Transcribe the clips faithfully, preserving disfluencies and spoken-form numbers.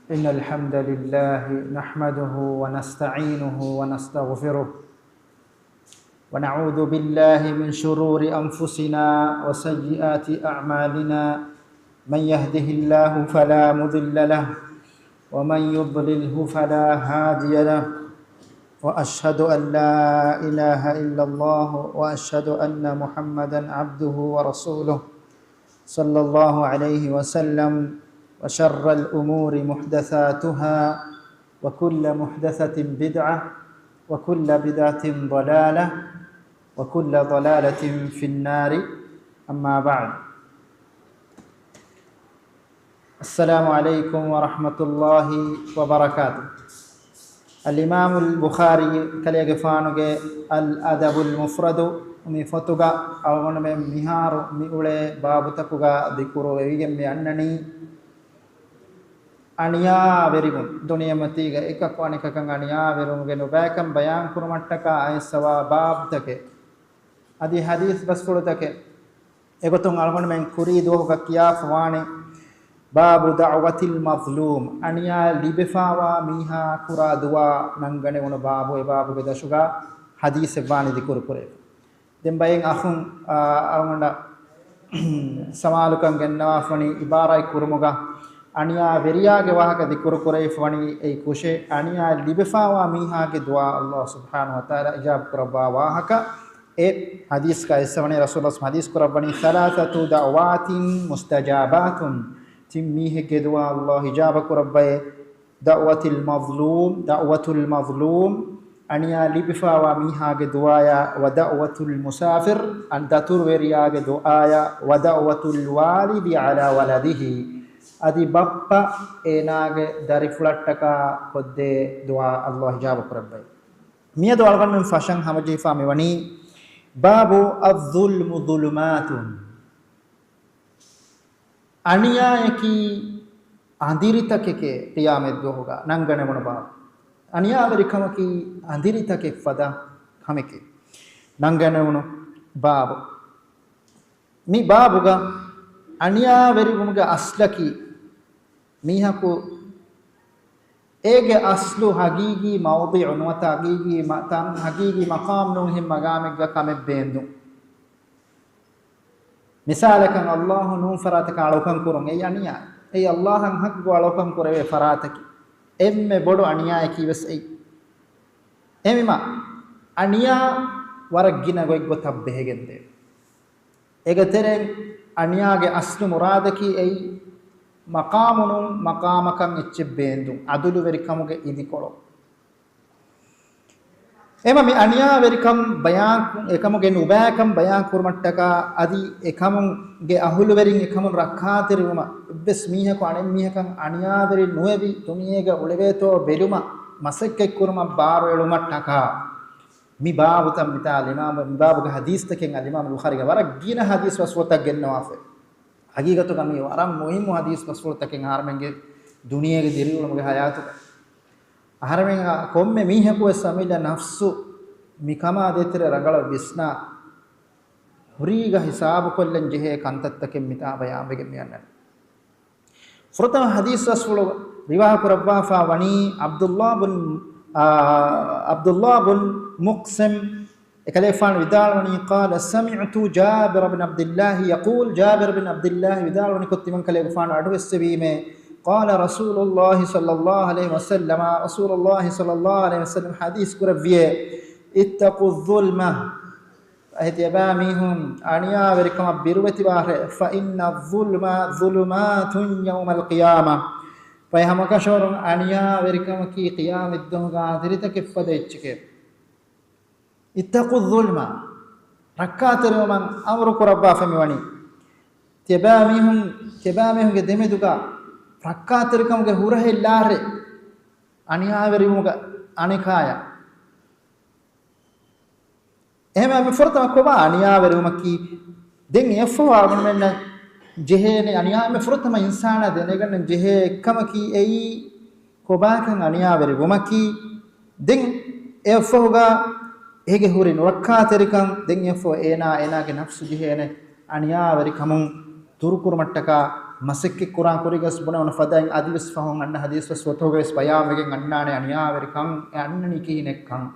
إن الحمد لله نحمده ونستعينه ونستغفره، ونعوذ بالله من شرور أنفسنا وسيئات أعمالنا. من يهده الله فلا مضل له، ومن يضلله فلا هادي له. وأشهد أن لا إله إلا الله، وأشهد أن محمدا عبده ورسوله، صلى الله عليه وسلم. وشر الأمور محدثاتها، وكل محدثة بدعة، وكل بدعة ضلالة، وكل ضلالة في النار. أما بعد. السلام عليكم ورحمة الله وبركاته. އަލްއިމާމުލް ބުޚާރީ ކަލޭގެފާނުގެ އަލް އަދަބުލް މުފްރަދު މި ފޮތުގަ އަޅުގަނޑުމެން މިހާރު މި އުޅޭ ބާބުތަކުގަ ޛިކުރު ވެވިގެން މި އަންނަނީ، އަނިޔާވެރިވުން، ދުނިޔެމަތީގަ އެކަކު އަނެކަކަށް އަނިޔާވެރިވުމުގެ ނުބައިކަން ބަޔާންކުރުމަށްޓަކާ އައިސްފަވާ ބާބުތަކެއް، އަދި ޙަދީޘް ބަސްފުޅުތަކެއް. އެގޮތުން އަޅުގަނޑުމެން ކުރީ ދުވަހުގަ ކިޔާފަވާނެ، باب دعوة المظلوم، އަނިޔާ ލިބިފާވާ މީހާ ކުރާ ދުޢާ ނަންގަނެވުނު ބާބު. އެ ބާބުގެ ދަށުގަ ޙަދީޘެއް ވާނެ ޛިކުރު ކުރެވި. ދެން ބައެއް އަޚުން، އާ، އަޅުގަނޑަށް ސަމާލުކަން ގެންނަވާފަނި އިބާރާތް ކުރުމުގަ އަނިޔާވެރިޔާގެ ވާހަކަ ޛިކުރު ކުރެވިފަވަނީ އެއީ ކުށެއް. އަނިޔާ ލިބިފާވާ މީހާގެ ދުޢާ ﷲ ސުބްޙާނަހޫ ވަތަޢާލާ އިޖާބަ ކުރައްވާ ވާހަކަ. އެ ޙަދީޘްގަ އެއްސަވަނީ ރަސޫލު ޙަދީޘް ކުރައްވަނީ، ثلاثة دعوات مستجابات، ތިން މީހެއްގެ ދުޢާ ﷲ އިޖާބަ ކުރައްވައޭ. دعوة المظلوم، دعوة المظلوم، އަނިޔާ ލިބިފާވާ މީހާގެ ދުޢާޔާ، ودعوة المسافر، އަން ދަތުރުވެރިޔާގެ ދުޢާޔާ، ودعوة الوالد على ولده، އަދި ބައްޕަ އޭނާގެ ދަރިފުޅަށްޓަކާ ކޮށްދޭ ދުޢާ ﷲ އިޖާބަ ކުރައްވައި. މިއަދު އަޅުގަނޑުމެން ފަށަން ހަމަޖެހިފާ މިވަނީ، باب الظلم ظلمات، އަނިޔާއަކީ އަނދިރިތަކެކޭ ޤިޔާމަތްދުވަހުގަ ނަންގަނެވުނު ބާބު. އަނިޔާވެރިކަމަކީ އަނދިރިތަކެއް ފަދަ ކަމެކޭ ނަންގަނެވުނު ބާބު. މި ބާބުގަ އަނިޔާވެރިވުމުގެ އަސްލަކީ މީހަކު އޭގެ އަސްލު ހަގީގީ މައުޟިޢު ނުވަތަ ހަގީގީ މަ-، ތަން ހަގީގީ މަޤާމް ނޫން ހިން މަގާމެއްގަ ކަމެއް ބޭންދުން. މިސާލަކަށް، ﷲ ނޫން ފަރާތަކަށް އަޅުކަން ކުރުން އެއީ އަނިޔާ. އެއީ ﷲ އަށް ޙައްޤު އަޅުކަން ކުރެވޭ ފަރާތަކީ. އެންމެ ބޮޑު އަނިޔާއަކީ ވެސް އެއީ. އެހެންވީމަ، އަނިޔާ ވަރަށް ގިނަ ގޮތްގޮތަށް ބެހިގެންދޭ. އޭގެ ތެރެއިން އަނިޔާގެ އަސްލު މުރާދަކީ އެއީ، މަޤާމު ނޫން މަޤާމަކަށް އެއްޗެއް ބޭންދުން، ޢަދުލުވެރިކަމުގެ އިދިކޮޅު. އެމަ މި އަނިޔާވެރިކަން ބަޔާން، އެކަމުގެ ނުބައިކަން ބަޔާން ކުރުމަށްޓަކާ، އަދި އެކަމުގެ އަހުލުވެރިން އެކަމުން ރައްކާތެރިވުމަށް، އެއްވެސް މީހަކު އަނެއް މީހަކަށް އަނިޔާވެރި ނުވެވި ދުނިޔޭގަ އުޅެވޭތޯ ބެލުމަށް މަސައްކަތްކުރުމަށް ބާރުއެޅުމަށްޓަކާ، މި ބާބުތައް މިތާ އަލްއިމާމު، މި ބާބުގެ ޙަދީޘްތަކެއް އަލްއިމާމު ބުޚާރީގެ ވަރަށް ގިނަ ޙަދީޘް ބަސްފުޅުތައް ގެންނަވާފައި. ޙަޤީޤަތުގަ މީ ވަރަށް މުހިއްމު ޙަދީޘް ބަސްފުޅުތަކެއް އަހަރެމެންގެ ދުނިޔޭގެ ދިރިއުޅުމުގެ ޙަޔާތުގަ. އަހަރެމެން ކޮންމެ މީހަކުވެސް އަމިއްލަ ނަފްސު މިކަމާ ދޭތެރޭ ރަނގަޅަށް ވިސްނާ، ހުރީގަ ހިސާބުކޮށްލަން ޖެހޭ ކަންތައްތަކެއް މިތާ ބަޔާންވެގެން މިއަންނަނީ. ފުރަތަމަ ޙަދީޘް ބަސްފުޅު ރިވާ ކުރައްވާފާ ވަނީ ޢަބްދުﷲ ބުން، އާ، ޢަބްދުﷲ ބުން މުޤްސިމް އެކަލޭގެފާނު ވިދާޅުވަނީ، قال سمعت جابر بن عبد الله يقول، ޖާބިރު ބިން ޢަބްދިﷲ ވިދާޅުވަނިކޮށް ތިމަންކަލޭގެފާނު އަޑުއެއްސެވީމޭ، قال رسول الله صلى الله عليه وسلم، ރަސޫލުﷲ ޞައްލަﷲ ޢަލައިހި ވަސައްލަމަ ޙަދީޘް ކުރެއްވިއޭ، اتقوا الظلم، އަހެ ތިޔަބައިމީހުން އަނިޔާވެރިކަމަށް ބިރުވެތިވާށޭ، فإن الظلم ظلمات يوم القيامة، ފަހެ ހަމަކަށަވަރުން އަނިޔާވެރިކަމަކީ ޤިޔާމަތްދުވަހުގަ އަނދިރިތަކެއްފަދަ އެއްޗެކޭ. اتقوا الظلم، ރައްކާތެރިވުމަށް އަމުރު ކުރައްވާފަ މިވަނީ. ތިޔަބައިމީހުން، ތިޔަބައިމީހުންގެ ދެމެދުގަ ރައްކާތެރިކަމުގެ ހުރަހެއް ލާށޭ، އަނިޔާވެރިވުމުގަ އަނެކާޔަށް. އެހެންވެ މި ފުރަތަމަ ކޮބާ އަނިޔާވެރިވުމަކީ؟ ދެން އެއަށްފަހު އަޅުގަނޑުމެންނަށް ޖެހޭނެ އަނިޔާ، މި ފުރަތަމަ އިންސާނާ ދެނެގަންނަން ޖެހޭ އެއްކަމަކީ އެއީ ކޮބާކަން އަނިޔާވެރިވުމަކީ. ދެން އެއަށްފަހުގަ އޭގެ ހުރި ނުރައްކާތެރިކަން، ދެން އެއަށްފަހު އޭނާ، އޭނާގެ ނަފްސު ޖެހޭނެ އަނިޔާވެރިކަމުން ދުރުކުރުމަށްޓަކާ މަސައްކަތް ކުރާން ކުރީގަސް ބުނެ އޮންނަ ފަދައިން އަދިވެސް ފަހުން އަންނަ ޙަދީޘް ވެސް ފޮތުގަވެސް ބަޔާންވެގެން އަންނާނެ އަނިޔާވެރިކަން އެ އަންނަނީ ކިހިނެއްކަން.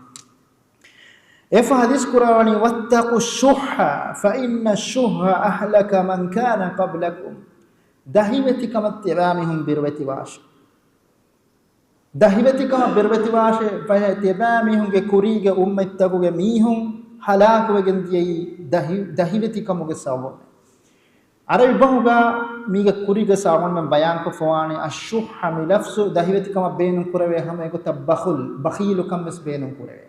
އެފަ ޙަދީޘް ކުރައްވަނީ، "وَاتَّقُوا الشُّحَّ فَإِنَّ الشُّحَّ أَهْلَكَ مَنْ كَانَ قَبْلَكُمْ." ދަހިވެތިކަމަށް ތިޔަބައިމީހުން ބިރުވެތިވާށޭ. ދަހިވެތިކަމަށް ބިރުވެތިވާށޭ، ފަހެ ތިޔަބައިމީހުންގެ ކުރީގެ އުއްމަތްތަކުގެ މީހުން ހަލާކުވެގެން ދިޔައީ ދަހި-، ދަހިވެތިކަމުގެ ސަބަބުން. ޢަރަބި ބަހުގަ މީގެ ކުރީގެ ސަބަބުން ބަޔާންކޮށްފަވާނެ، އައްޝުއްޙަ މި ލަފްޒު ދަހިވެތިކަމަށް ބޭނުން ކުރެވޭ ހަމަ އެގޮތަށް ބަޚުލް، ބަޚީލުކަން ވެސް ބޭނުން ކުރެވޭ.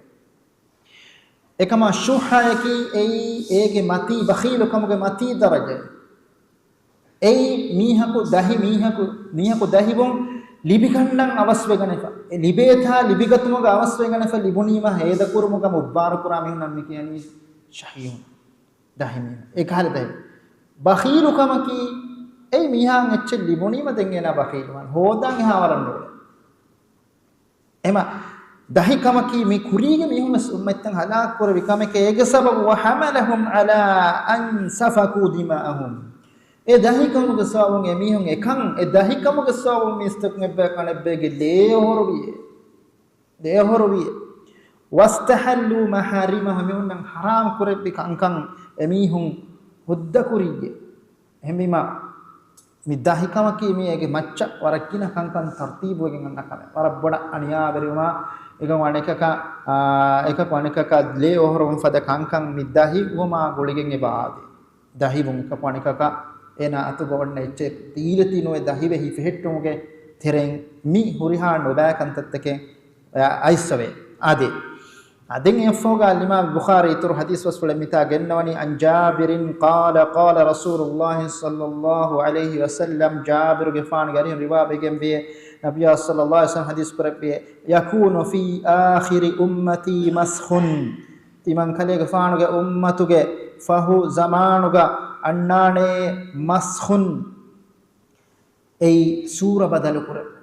އެކަމާ ޝުއްޙައަކީ އެއީ އޭގެ މަތީ، ބަޚީލުކަމުގެ މަތީ ދަރަޖައެއް. އެއީ މީހަކު ދަހި، މީހަކު، މީހަކު ދަހިވުން ލިބިގަންނަން އަވަސްވެގަނެފަ، އެ ލިބޭތާ ލިބިގަތުމުގަ އަވަސްވެގަނެފަ، ލިބުނީމަ ހޭދަކުރުމުގަ މުއްބާރުކުރާ މީހުންނަށް މި ކިޔަނީ ޝަޙީޙުން. ދަހި މީހުން. އެކަހަލަ ދަހި. ބަޚީލުކަމަކީ އެއީ މީހާއަށް އެއްޗެއް ލިބުނީމަ ދެން އޭނާ ބަޚީލުވާން. ހޯދާން އެހާ ވަރަށް ނުވޭ. އެމަ ދަހިކަމަކީ މި ކުރީގެ މީހުން ވެސް އުއްމަތްތައް ހަލާކު ކުރެވި ކަމެކޭ. އޭގެ ސަބަބު، "وَحَمَلَهُمْ عَلَىٰ أَنْ سَفَكُوا دِمَاءَهُمْ." އެ ދަހިކަމުގެ ސަބަބުން އެމީހުން އެކަން، އެ ދަހިކަމުގެ ސަބަބުން މީސްތަކުން އެއްބަޔަކު އަނެއްބައެއްގެ ލޭ އޮހޮރުވިއޭ. ލޭ އޮހޮރުވިއޭ. "وَاسْتَحَلُّوا مَحَارِمَهُمْ." މިއޮންނަން ހަރާމް ކުރެއްވި ކަންކަން އެމީހުން ހުއްދަކުރީއޭ. އެހެންވީމަ، މި ދަހިކަމަކީ މީ އޭގެ މައްޗަށް ވަރަށް ގިނަ ކަންކަން ތަރުތީބުވެގެން އަންނަ ކަމެއް. ވަރަށް ބޮޑަށް އަނިޔާވެރިވުމާ، އެކަކު އަނެކަކަށް، އާ، އެކަކު އަނެކަކަށް ލޭ އޮހޮރުވުން ފަދަ ކަންކަން މި ދަހިވުމާ ގުޅިގެން އެބަ އާދޭ. ދަހިވުން އެކަކު އަނެކަކަށް އޭނާ އަތުގަ އޮންނަ އެއްޗެއް ތީލަތި ނުވެ ދަހިވެ ހިފެހެއްޓުމުގެ ތެރެއިން މި ހުރިހާ ނުބައި ކަންތައްތަކެއް އައިސްވެ އާދޭ. އާ، ދެން އެއަށްފަހުގަ އަލްއިމާމް ބުޚާރީ އިތުރު ޙަދީޘް ބަސްފުޅެއް މިތާ ގެންނަވަނީ، عَنْ جَابِرٍ قَالَ قَالَ رَسُولُ اللهِ صَلَّى اللهُ عَلَيْهِ وَسَلَّمَ، ޖާބިރުގެފާނުގެ އަރިހުން ރިވާވެގެންވޭ، ނަބިއްޔާ ޞައްލައްލާހު ޢަލައިހި ވަސައްލަމަ ޙަދީޘް ކުރެއްވިއޭ، يَكُونُ فِي آخِرِ أُمَّتِي مَسْخٌ، ތިމަންކަލޭގެފާނުގެ އުއްމަތުގެ ފަހު ޒަމާނުގަ އަންނާނޭ މަސްޚުން، އެއީ ސޫރަ ބަދަލުކުރެއްވުން.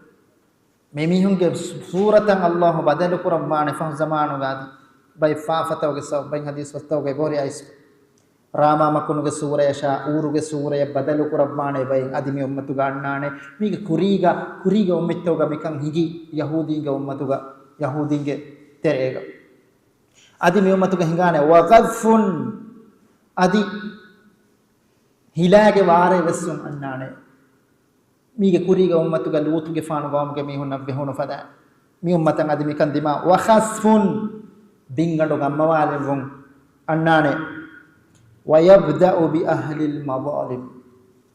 މި މީހުންގެ ސު-، ސޫރަތަށް ﷲ ބަދަލުކުރައްވާނެ ފަހު ޒަމާނުގަ އަދި ބައެއް ފާފަތަކުގެ ސަބަބުން ބައެއް ޙަދީޘް ފޮތުތަކުގައި އެބަހުރި އައިސް. ރާމާ މަކުނުގެ ސޫރަޔަށާ އޫރުގެ ސޫރަޔަށް ބަދަލުކުރައްވާނެ ބައެއް އަދި މި އުއްމަތުގަ އަންނާނެ. މީގެ ކުރީގަ، ކުރީގެ އުއްމަތްތަކުގަ މިކަން ހިނގި ޔަހޫދީންގެ އުއްމަތުގަ، ޔަހޫދީންގެ ތެރޭގަ. އަދި މި އުއްމަތުގަ ހިނގާނެ ވަގަޒްފުން، އަދި ހިލާގެ ވާރޭ ވެސް އަންނާނެ. މީގެ ކުރީގެ އުއްމަތުގަ ލޫޠުގެފާނު ގައުމުގެ މީހުންނަށް ވެހުނު ފަދަ މި އުއްމަތަށް އަދި މިކަން ދިމާ، ވަޚަސްފުން، ބިންގަނޑު ގަންމަވާލެއްވުން އަންނާނެ. وَيَبْدَأُ بِأَهْلِ الْمَظَالِمِ،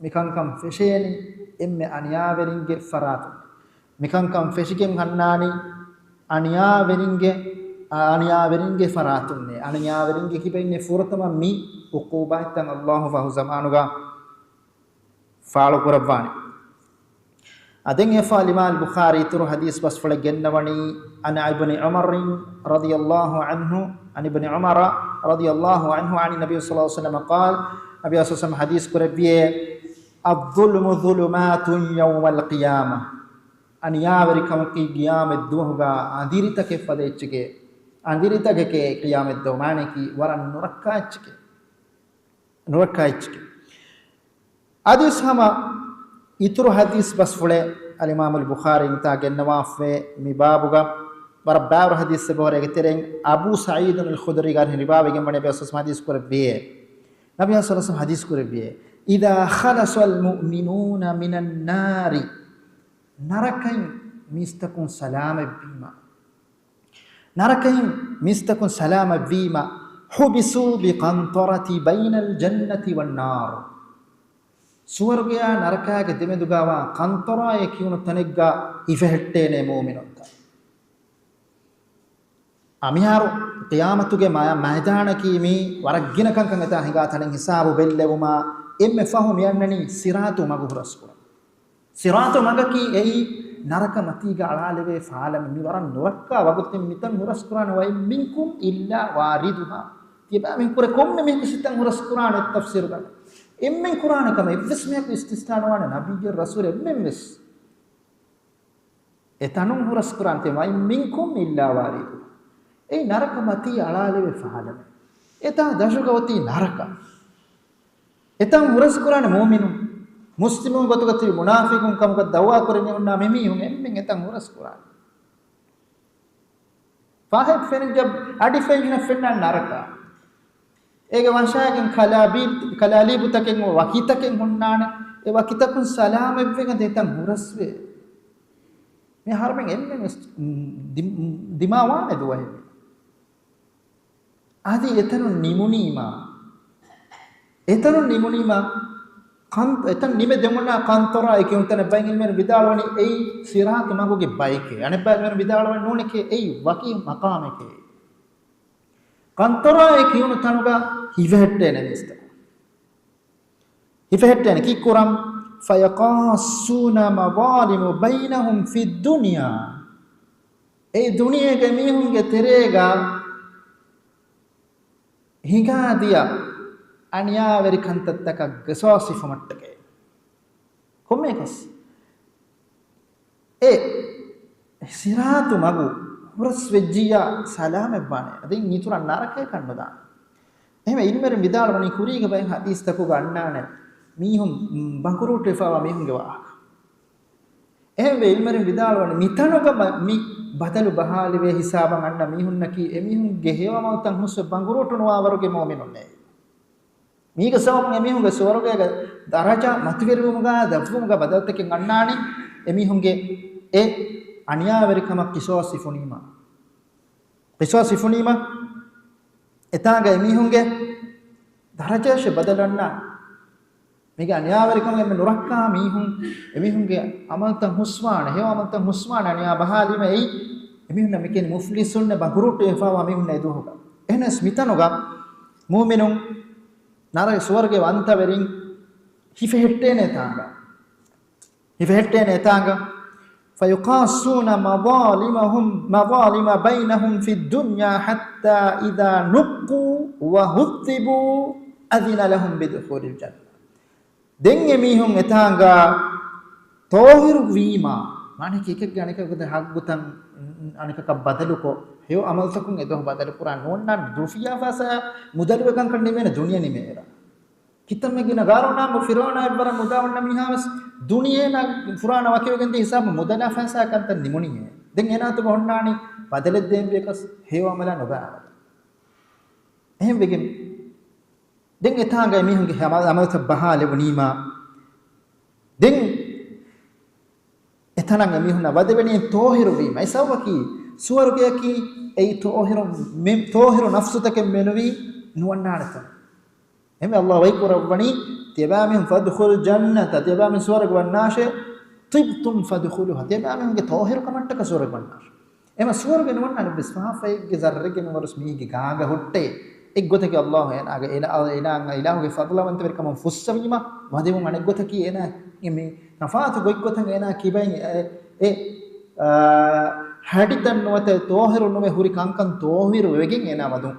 މިކަންކަން ފެށޭނީ އެންމެ އަނިޔާވެރިންގެ ފަރާތުން. މިކަންކަން ފެށިގެން އަންނާނީ އަނިޔާވެރިންގެ، އަނިޔާވެރިންގެ ފަރާތުންނޭ. އަނިޔާވެރިންގެ ކިބައިންނޭ ފުރަތަމަ މި ޢުޤޫބާތްތައް ﷲ ފަހު ޒަމާނުގަ ފާޅުކުރައްވާނެ. އާ، ދެން އެއަށްފަހު އަލްއިމާމް ބުޚާރީ އިތުރު ޙަދީޘް ބަސްފުޅެއް ގެންނަވަނީ، عَنْ ابْنِ عُمَرٍ رَضِيَ اللهُ عَنْهُ، عَنْ ابْنِ عُمَرَ رَضِيَ اللهُ عَنْهُ عَنِ النَّبِيِّ صَلَّى اللهُ عَلَيْهِ وَسَلَّمَ قَالَ، ނަބިއްޔާ ޞައްލައްލާހު ޢަލައިހި ވަސައްލަމަ ޙަދީޘް ކުރެއްވިއޭ، الظُّلْمُ ظُلُمَاتٌ يَوْمَ الْقِيَامَةِ، އަނިޔާވެރިކަމަކީ ޤިޔާމަތް ދުވަހުގަ އަނދިރިތަކެއް ފަދަ އެއްޗެކޭ. އަނދިރިތަކެކޭ ޤިޔާމަތް ދުވަހު، މާނައަކީ ވަރަށް ނުރައްކާ އެއްޗެކޭ. ނުރައްކާ އެއްޗެކޭ. އަދިވެސް ހަމަ އިތުރު ޙަދީޘް ބަސްފުޅެއް އަލްއިމާމުލް ބުޚާރީ މިތާ ގެންނަވާފައި މި ބާބުގަ ވަރަށް ބާރު ޙަދީޘް އެބަހުރޭ. އޭގެ ތެރެއިން އަބޫ ސަޢީދުން އަލްޚުދްރީގެ އަރިހުން ރިވާވެގެން ވަނީ ނަބިއްޔާ ޞައްލައްލާހު ޢަލައިހި ވަސައްލަމަ ޙަދީޘް ކުރެއްވިއޭ. ނަބިއްޔާ ޞައްލައްލާހު ޢަލައިހި ވަސައްލަމަ ޙަދީޘް ކުރެއްވިއޭ، إِذَا خَلَصَ الْمُؤْمِنُونَ مِنَ النَّارِ، ނަރަކައިން މީސްތަކުން ސަލާމަތްވީމަ، ނަރަކައިން މީސްތަކުން ސަލާމަތްވީމަ، حُبِسُوا بِالْقَنْطَرَةِ بَيْنَ الْجَنَّةِ وَالنَّارِ، ސުވަރުގެއާ ނަރަކާގެ ދެމެދުގަވާ ޤަންޠަރާއޭ ކިޔުނު ތަނެއްގަ ހިފެހެއްޓޭނެ މުއުމިނުންތައް. އަ، މިހާރު ޤިޔާމަތުގެ މަ-، މައިދާނަކީ މީ ވަރަށް ގިނަ ކަންކަން އެތާ ހިނގާ ތަނެއް ހިސާބު ބެއްލެވުމާ، އެންމެ ފަހު މި އަންނަނީ ޞިރާޠު މަގު ހުރަސްކުރަން. ޞިރާޠު މަގަކީ އެއީ ނަރަކަ މަތީގަ އަޅާލެވޭ ފާލަމެއް. މި ވަރަށް ނުރައްކާ ވަގުތެއް، މިތަން ހުރަސްކުރާނެ، وَإِنْ مِنْكُمْ إِلَّا وَارِدُهَا. ތިޔަބައިމީހުން ކުރެ ކޮންމެ މީހަކު ސިތަން ހުރަސްކުރާނެ ތަފްސީރުގަ. އެންމެން ކުރާނެ ކަމެއް، އެއްވެސް މީހަކު އިސްތިސްނާ ނުވާނެ، ނަބިއްޔެއް ރަސޫލެއް އެންމެން ވެސް. އެތަނުން ހުރަސްކުރާނެ ތި، وَإِنْ مِنْكُمْ إِلَّا وَارِدُهَا. އެއީ ނަރަކަ މަތީ އަޅާލެވޭ ފާލަމެއް. އެތާ ދަށުގަ އޮތީ ނަރަކަ. އެތަން ހުރަސްކުރާނެ މުއުމިނުން. މުސްލިމުން ގޮތުގަ ތިބި މުނާފިޤުން ކަމުގަ ދައުވާ ކުރެވި ހުންނާ މި މީހުން އެންމެން އެތަން ހުރަސް ކުރާނެ. ފާހެއް ފެނިއްޖަ އަޑި ފެންނަ ފެންނަ ނަރަކަ. އޭގެ ވަށާގެން ކަލާބީ-، ކަލާލީބުތަކެއް ވަކިތަކެއް ހުންނާނެ. އެ ވަކިތަކުން ސަލާމަތްވެގަން ދޭތަން ހުރަސްވޭ. މި ހަރުމެން އެންމެން ވެސް ދި-، ދިމާވާނެ ދުވަހެއް. އަދި އެތަނުން ނިމުނީމާ، އެތަނުން ނިމުނީމާ، ކަން-، އެތަން ނިމެ ދެމުންނާ ކަންތޮރާއި ކިޔުންތަނެއް ބައި އިލްމެން ވިދާޅުވަނީ އެއީ ސިރާތު މަގުގެ ބައެކޭ. އަނެއްބައި އިލްމެން ވިދާޅުވަނީ ނޫނެކޭ އެއީ ވަކި މަޤާމެކޭ. ކަންތޮރާއި ކިޔުނު ތަނުގަ ހިފެހެއްޓޭނެ މީސްތަކު. ހިފެހެއްޓޭނެ ކީއްކުރަން؟ فَيَقَاسُونَ مَظَالِمَ بَيْنَهُمْ فِي الدُّنْيَا. އެ ދުނިޔޭގެ މީހުންގެ ތެރޭގަ ހިނގާދިޔަ އަނިޔާވެރި ކަންތައްތަކަށް ގަސާސް ހިފުމަށްޓަކައި. ކޮންމެއަކަސް އެ ސިރާތު މަގު ހުރަސް ވެއްޖިއްޔާ ސަލާމަތްވާނެ. އަދި އިތުރަށް ނަރަކަޔަކަށް ނުދާނެ. އެހެންވެ އިލްމެރިން ވިދާޅުވަނީ ކުރީގެ ބައެއް ހަދީސްތަކުގަ އަންނާނެ މީހުން ބަނގުރޫޓުވެފައިވާ މީހުންގެ ވާހަކަ. އެހެންވެ އިލްމެރިން ވިދާޅުވަނީ މިތަނުގަ މަ-، މި ބަދަލު ބަހާލެވޭ ހިސާބަށް އަންނަ މީހުންނަކީ އެމީހުންގެ ހެޔޮ އަމަލުތައް ހުސްވެ ބަނގުރޫޓު ނުވާވަރުގެ މުއުމިނުންނޭ. މީގެ ސަބަބުން އެމީހުންގެ ސުވަރުގޭގެ ދަރަޖާ މަތިވެރިވުމުގަ ދަށްވުމުގަ ބަދަލުތަކެއް އަންނާނީ އެމީހުންގެ އެ އަނިޔާވެރިކަމަށް ޤިޞާޞް ހިފުނީމަ. ޤިޞާޞް ހިފުނީމަ އެތާނގަ އެމީހުންގެ ދަރަޖައަށް ބަދަލު އަންނާނެ. މީގެ އަނިޔާވެރިކަމުގެ އެންމެ ނުރައްކާ މީހުން އެމީހުންގެ އަމަލުތައް ހުސްވާނެ، ހެޔޮ އަމަލުތައް ހުސްވާނެ އަނިޔާ ބަހާލީމަ އެއީ އެމީހުންނަށް މިކިޔަނީ މުފްލިސުންނޭ ބަނގުރޫޓުވެފައިވާ މީހުންނޭ އެދުވަހުގަ. އެހެނަސް މިތަނުގަ މުއުމިނުން ނަރަ ސުވަރުގެ ވަންތަވެރިން ހިފެހެއްޓޭނެ ތާނގަ. ހިފެހެއްޓޭނެ އެތާނގަ. فَيَقُوسُونَ مَظَالِمَهُمْ، مَظَالِمَ بَيْنَهُمْ فِي الدُّنْيَا حَتَّى إِذَا نُقُّوا وَهُذِّبُوا أُذِنَ لَهُمْ بِدُخُولِ الْجَنَّةِ. ދެން އެމީހުން އެތާނގަ ތޯހިރު ވީމާ، މާނައަކީ އެކެއްގެ އަނެކަކުގެ ހައްގުތައް އަނެކަކަށް ބަދަލުކޮށް، ހެޔޮ އަމަލުތަކުން އެދުވަހު ބަދަލުކުރާ ނޫންނާން ދުފިޔާ ފައިސާ މުދަލުވެ ކަންކަން ނިމޭނެ ދުނިޔެ ނިމޭއިރަށް. ކިތަންމެ ގިނަ ގާރޫނާ ފިރުޢައުނާ އެއްވަރަށް މުދާ އޮންނަ މީހާވެސް ދުނިޔޭނާ ފުރާނަ ވަކިވެގެންދިޔަ ހިސާބު މުދަލާ ފައިސާ ކަންތައް ނިމުނީއޭ. ދެން އޭނާ ތުބަ ހުންނާނީ ބަދަލެއް ދޭންވިޔަކަސް ހެޔޮ އަމަލާ ނުބައި އަމަލެއް. އެހެންވެގެން ދެން އެތާނގަ އެމީހުންގެ ހަމަ-، އަމަލުތައް ބަހާލެވުނީމާ، ދެން އެތަނަށް އެމީހުންނަށް ވަދެވެނީ ތޯހިރުވީމަ. އެ ސަބަބަކީ ސުވަރުގެއަކީ އެއީ ތޯހިރު، މި-، ތޯހިރު ނަފްސުތަކެއް މެނުވީ ނުވަންނާނެ ތަނެއް. އެހެންވެ ﷲ ވަޙީ ކުރައްވަނީ، ތިޔަބައިމީހުން فَادْخُلُوا الْجَنَّةَ، ތިޔަބައިމީހުން ސުވަރުގެ ވަންނާށޭ، طِبْتُمْ فَادْخُلُوهَا، ތިޔަބައިމީހުންގެ ތޯހިރުކަމަށްޓަކަ ސުވަރުގެ ވަންނާށޭ. އެމަ ސުވަރުގެ ނުވަންނާނެ ވެސް ފާފައެއްގެ ޒައްރެއްގެ މިންވަރުސް މީހެއްގެ ގާގަ ހުއްޓޭ. އެއްގޮތަކީ ﷲ އޭނާގެ، އޭނާ، އޭނާ އިލާހުގެ ފަޟްލުވަންތަވެރިކަމުން ފުއްސަވީމަ ވަދެވުން، އަނެއްގޮތަކީ އޭނާ މި ތަފާތު ގޮތްގޮތަށް އޭނާ ކިބައިން އެ، އެ، އާ، ހަޑިތައް ނުވަތަ ތޯހިރު ނުވެ ހުރި ކަންކަން ތޯހިރު ވެގެން އޭނާ ވަދުން.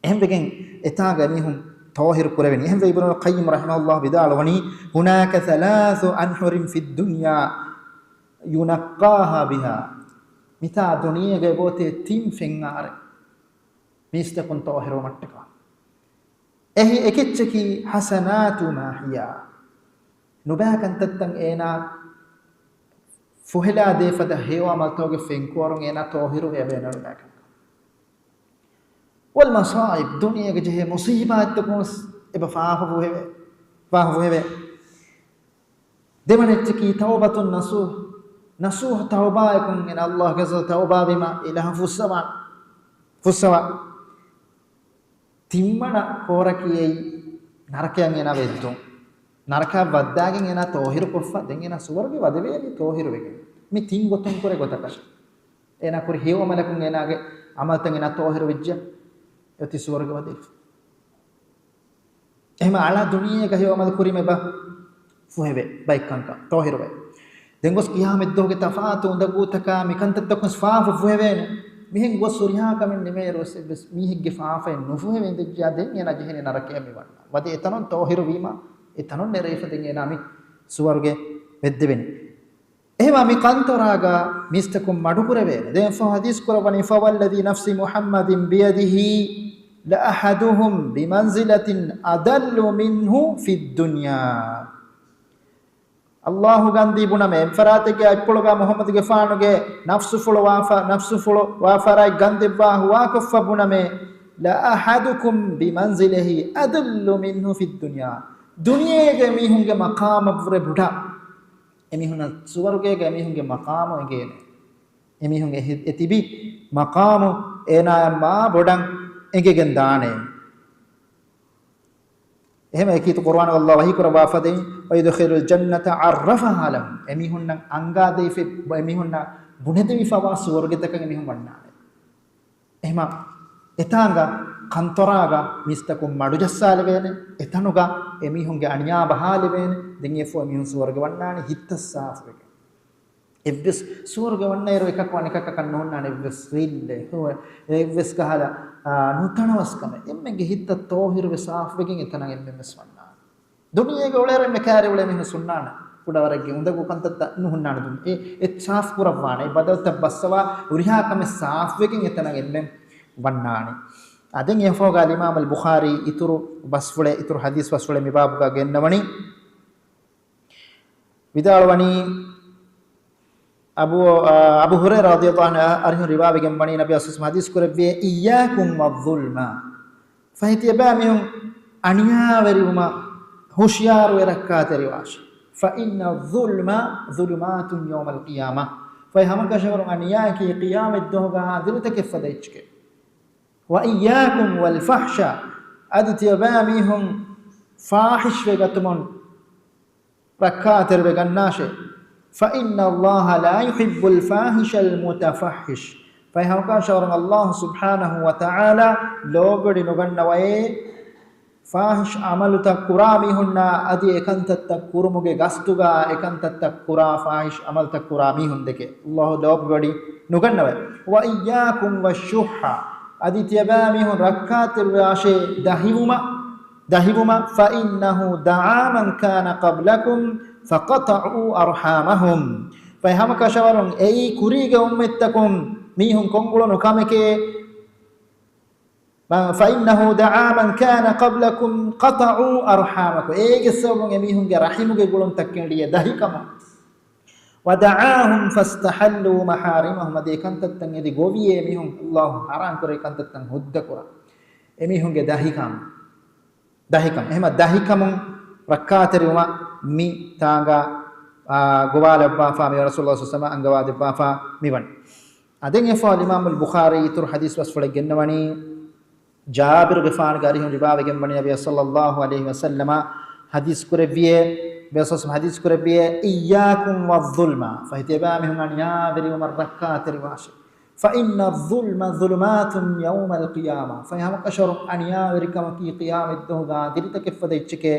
އެހެންވެގެން އެތާނގަ މީހުން ތޯހިރު ކުރެވެނީ. އެހެންވެ އިބްނުލް ޤައްޔިމް ރަޙިމަހުﷲ ވިދާޅުވަނީ، هُنَاكَ ثَلَاثُ أَنْهَارٍ فِي الدُّنْيَا يُنَقَّى بِهَا. މިތާ ދުނިޔޭގައި ބޯތޭ ތިން ފެންއާރެއް މީސްތަކުން ތޯހިރުވުމަށްޓަކާ. އެހި އެކެއްޗަކީ حَسَنَاتُ مَاحِيَا. ނުބައި ކަންތައްތައް އޭނާ ފުހެލާ ދޭފަދަ ހެޔޮ އަމަލްތަކުގެ ފެންކުއްވަރުން އޭނާ ތޯހިރު ވެ އެބަ ނުބައި ކަންކަން. وَالْمَصَائِبِ، ދުނިޔޭގެ ޖެހޭ މުޞީބާތްތަކުން އެބަ ފާފަ ފުހެވޭ، ފާފަ ފުހެވޭ. ދެވަނަ އެއްޗަކީ تَوْبَةٌ نَصُوحٌ، ނަޞޫޙު ތައުބާއަކުން އޭނާ ﷲ ގެ ތައުބާވީމަ އިލާހު ފުއްސަވާ، ފުއްސަވާ. ތިންވަނަ ކޯރަކީ އެއީ ނަރަކަޔަށް އޭނާ ވެއްދުން. ނަރަކަޔަށް ވައްދާގެން އޭނާ ތޯހިރު ކޮށްފަ، ދެން އޭނާ ސުވަރުގެ ވަދެވޭނީ ތޯހިރު ވެގެން. މި ތިން ގޮތުން ކުރެ ގޮތަކަށް އޭނާ ކުރި ހެޔޮ އަމަލަކުން އޭނާގެ އަމަލްތައް އޭނާ ތޯހިރު ވެއްޖެ އޮތީ ސުވަރުގެ ވަދެވިފަ. އެހެމަ އަޅާ ދުނިޔޭގަ ހެޔޮ އަމަލު ކުރީމަ އެބަ ފުހެވޭ ބައެއް ކަންކަން ތޯހިރުވޭ. ދެން ގޮސް ޤިޔާމަތްދުވަހުގެ ތަފާތު އުނދަގޫތަކާ މިކަންތައްތަކުން ފާފަ ފުހެވޭނެ. މިހެން ގޮސް ހުރިހާ ކަމެއް ނިމޭއިރު ވެސް އެއްވެސް މީހެއްގެ ފާފައެއް ނުފުހެވެ އިނދެއްޖެޔާ ދެން އޭނާ ޖެހޭނެ ނަރަކަޔަށް މި ވަންނަ. ވަދެ އެތަނުން ތޯހިރު ވީމަ އެތަނުން ނެރެވިފަ ދެން އޭނާ މި ސުވަރުގެ ވެއްދެވެނީ. އެހެމަ މި ކަންތޮރާގަ މީސްތަކުން މަޑުކުރެވޭނެ. ދެން ފަހު ޙަދީޘް ކުރައްވަނީ، فَوَالَّذِي نَفْسُ مُحَمَّدٍ بِيَدِهِ لَأَحَدُهُمْ بِمَنْزِلَةٍ أَذَلَّ مِنْهُ فِي الدُّنْيَا. އައްލާހު ގަންދީ ބުނަމޭ، އެއްފަރާތެއްގެ އަތްޕުޅުގަ މުޙައްމަދުގެފާނުގެ ނަފްސުފުޅު ވާފަ-، ނަފްސުފުޅު ވާފަރާތް ގަންދެއްވާ ހުވާކޮށްފަ ބުނަމޭ، لأحدكم بمنزلته أذل منه في الدنيا. ދުނިޔޭގެ މީހުންގެ މަޤާމަށްވުރެ ބޮޑަށް އެމީހުންނަށް ސުވަރުގޭގަ އެމީހުންގެ މަޤާމު އެނގޭނެ. އެމީހުން އެ ހި-، އެ ތިބި މަޤާމު އޭނާއަށް މާ ބޮޑަށް އެނގިގެން ދާނެ. އެހެން އެކީތު ޤުރުއާނުގަ ﷲ ވަޙީކުރައްވާފަދައިން، ويدخل الجنة عرفها لهم. އެމީހުންނަށް އަންގާދެވިފަ، އެމީހުންނަށް ބުނެދެވިފަވާ ސުވަރުގެތަކަށް އެމީހުން ވަންނާނެ. އެހެމަ އެތާނގަ ކަންތަރާގަ މީސްތަކުން މަޑުޖައްސާލެވޭނެ، އެތަނުގަ އެމީހުންގެ އަނިޔާ ބަހާލެވޭނެ، ދެން އެފޯ އެމީހުން ސުވަރުގެ ވަންނާނެ ހިތްތައް ސާފުވެގެން. އެއްވެސް ސުވަރުގެ ވަންނައިރު އެކަކު އަނެކަކަކަށް ނޯންނާނެ އެއްވެސް ރިއްލެއް، ހުވަ-، އެއްވެސް ކަހަލަ، އާ، ނުތަނަވަސްކަމެއް. އެންމެންގެ ހިތްތައް ތޯހިރުވެ ސާފުވެގެން އެތަނަށް އެންމެންވެސް ވަންނާނެ. ދުނިޔޭގަ އުޅޭއިރު އެންމެ ކައިރި އުޅޭ މީހުން ހުންނާނެ. ކުޑަވަރެއްގެ އުނދަގޫ ކަންތައްތައް ނުހުންނާނެ ދުނި. އެ، އެ ސާފު ކުރައްވާނެ. އެ ބަދަލުތައް ބައްސަވާ ހުރިހާ ކަމެއް ސާފުވެގެން އެތަނަށް އެންމެން ވަންނާނެ. އާ، ދެން އެފޯގަ އަލްއިމާމު އަލްބުޚާރީ އިތުރު ބަސްފުޅެއް، އިތުރު ޙަދީޘް ބަސްފުޅެއް މި ބާބުގަ ގެންނަވަނީ. ވިދާޅުވަނީ، އަބޫ، އާ، އަބޫ ހުރައިރާ ރަޟިޔަﷲ ޢަންހު އަރިހުން ރިވާވެގެން ވަނީ ނަބީ އަސްލު ޙަދީޘް ކުރެއްވިއޭ، إياكم والظلم. ފަހެ ތިޔަބައިމީހުން އަނިޔާވެރިވުމަށް ހުޝިޔާރުވެ ރައްކާތެރިވާށި. فإن الظلم ظلمات يوم القيامة. ފަހެ ހަމަކަށަވަރުން އަނިޔާއަކީ ޤިޔާމަތްދުވަހުގަ ދިރިތަކެއްފަދަ އެއްޗެކޭ. وإياكم والفحش. އަދި ތިޔަބައިމީހުން ފާޙިޝްވެ ގަތުމުން ރައްކާތެރިވެ ގަންނާށޭ. فإن الله لا يحب الفاحش المتفحش. ފަހެ ހަމަކަށަވަރުން ﷲ ސުބްޙާނަހޫ ވަތަޢާލާ ލޯބިވެޑި ނުގަންނަވައޭ ފާޙިޝް ޢަމަލުތައް ކުރާ މީހުންނާ އަދި އެކަންތައްތައް ކުރުމުގެ ގަސްތުގަ އެކަންތައްތައް ކުރާ ފާޙިޝް ޢަމަލުތައް ކުރާ މީހުންދެކެ ﷲ ލޯބިވެޑި ނުގަންނަވައޭ. وإياكم والشح. އަދި ތިޔަބައިމީހުން ރައްކާތެރިވާށޭ ދަހިވުމަށް. ދަހިވުމަށް، فإنه دعا من كان قبلكم فقطعوا أرحامهم. ފަހެ ހަމަކަށަވަރުން އެއީ ކުރީގެ އުއްމަތްތަކުން މީހުން ކޮށްއުޅުނު ކަމެކޭ. فإنه دعا من كان قبلكم قطعوا أرحامكم. އޭގެ ސަބަބުން އެމީހުންގެ ރަޙިމުގެ ގުޅުންތައް ކެނޑިއޭ ދަހިކަމުން. ودعاهم فاستحلوا محارمهم. އަދި އެކަންތައްތައް އެދި ގޮވިއޭ މީހުން ﷲ ޙަރާމް ކުރެއްވި ކަންތައްތައް ހުއްދަ ކުރަން. އެމީހުންގެ ދަހިކަން. ދަހިކަން. އެހެމަ ދަހިކަމުން ރައްކާތެރިވުމަށް މި ތާނގަ، އާ، ގޮވާލައްވާފާ މި ރަސޫލުﷲ ޞައްލަﷲ ޢަލައިހި ވަސައްލަމަ އަންގަވާދެއްވާފާ މިވަނީ. އާ، ދެން އެފާ އަލްއިމާމު އަލްބުޚާރީ އިތުރު ޙަދީޘް ބަސްފުޅެއް ގެންނަވަނީ، ޖާބިރުގެފާނުގެ އަރިހުން ރިވާވެގެން ވަނީ ނަބީ ޞައްލަﷲ ޢަލައިހި ވަސައްލަމަ ޙަދީޘް ކުރެއްވިއޭ، ބޭސް ޙަދީޘް ކުރެއްވިއޭ، إياكم والظلم. ފަހެ ތިޔަބައިމީހުން އަނިޔާވެރިވުމަށް ރައްކާތެރިވާށޭ. فإن الظلم ظلمات يوم القيامة. ފަހެ ހަމަކަށަވަރުން އަނިޔާވެރިކަމަކީ ޤިޔާމަތްދުވަހުގަ ދިރިތަކެއްފަދަ އެއްޗެކޭ.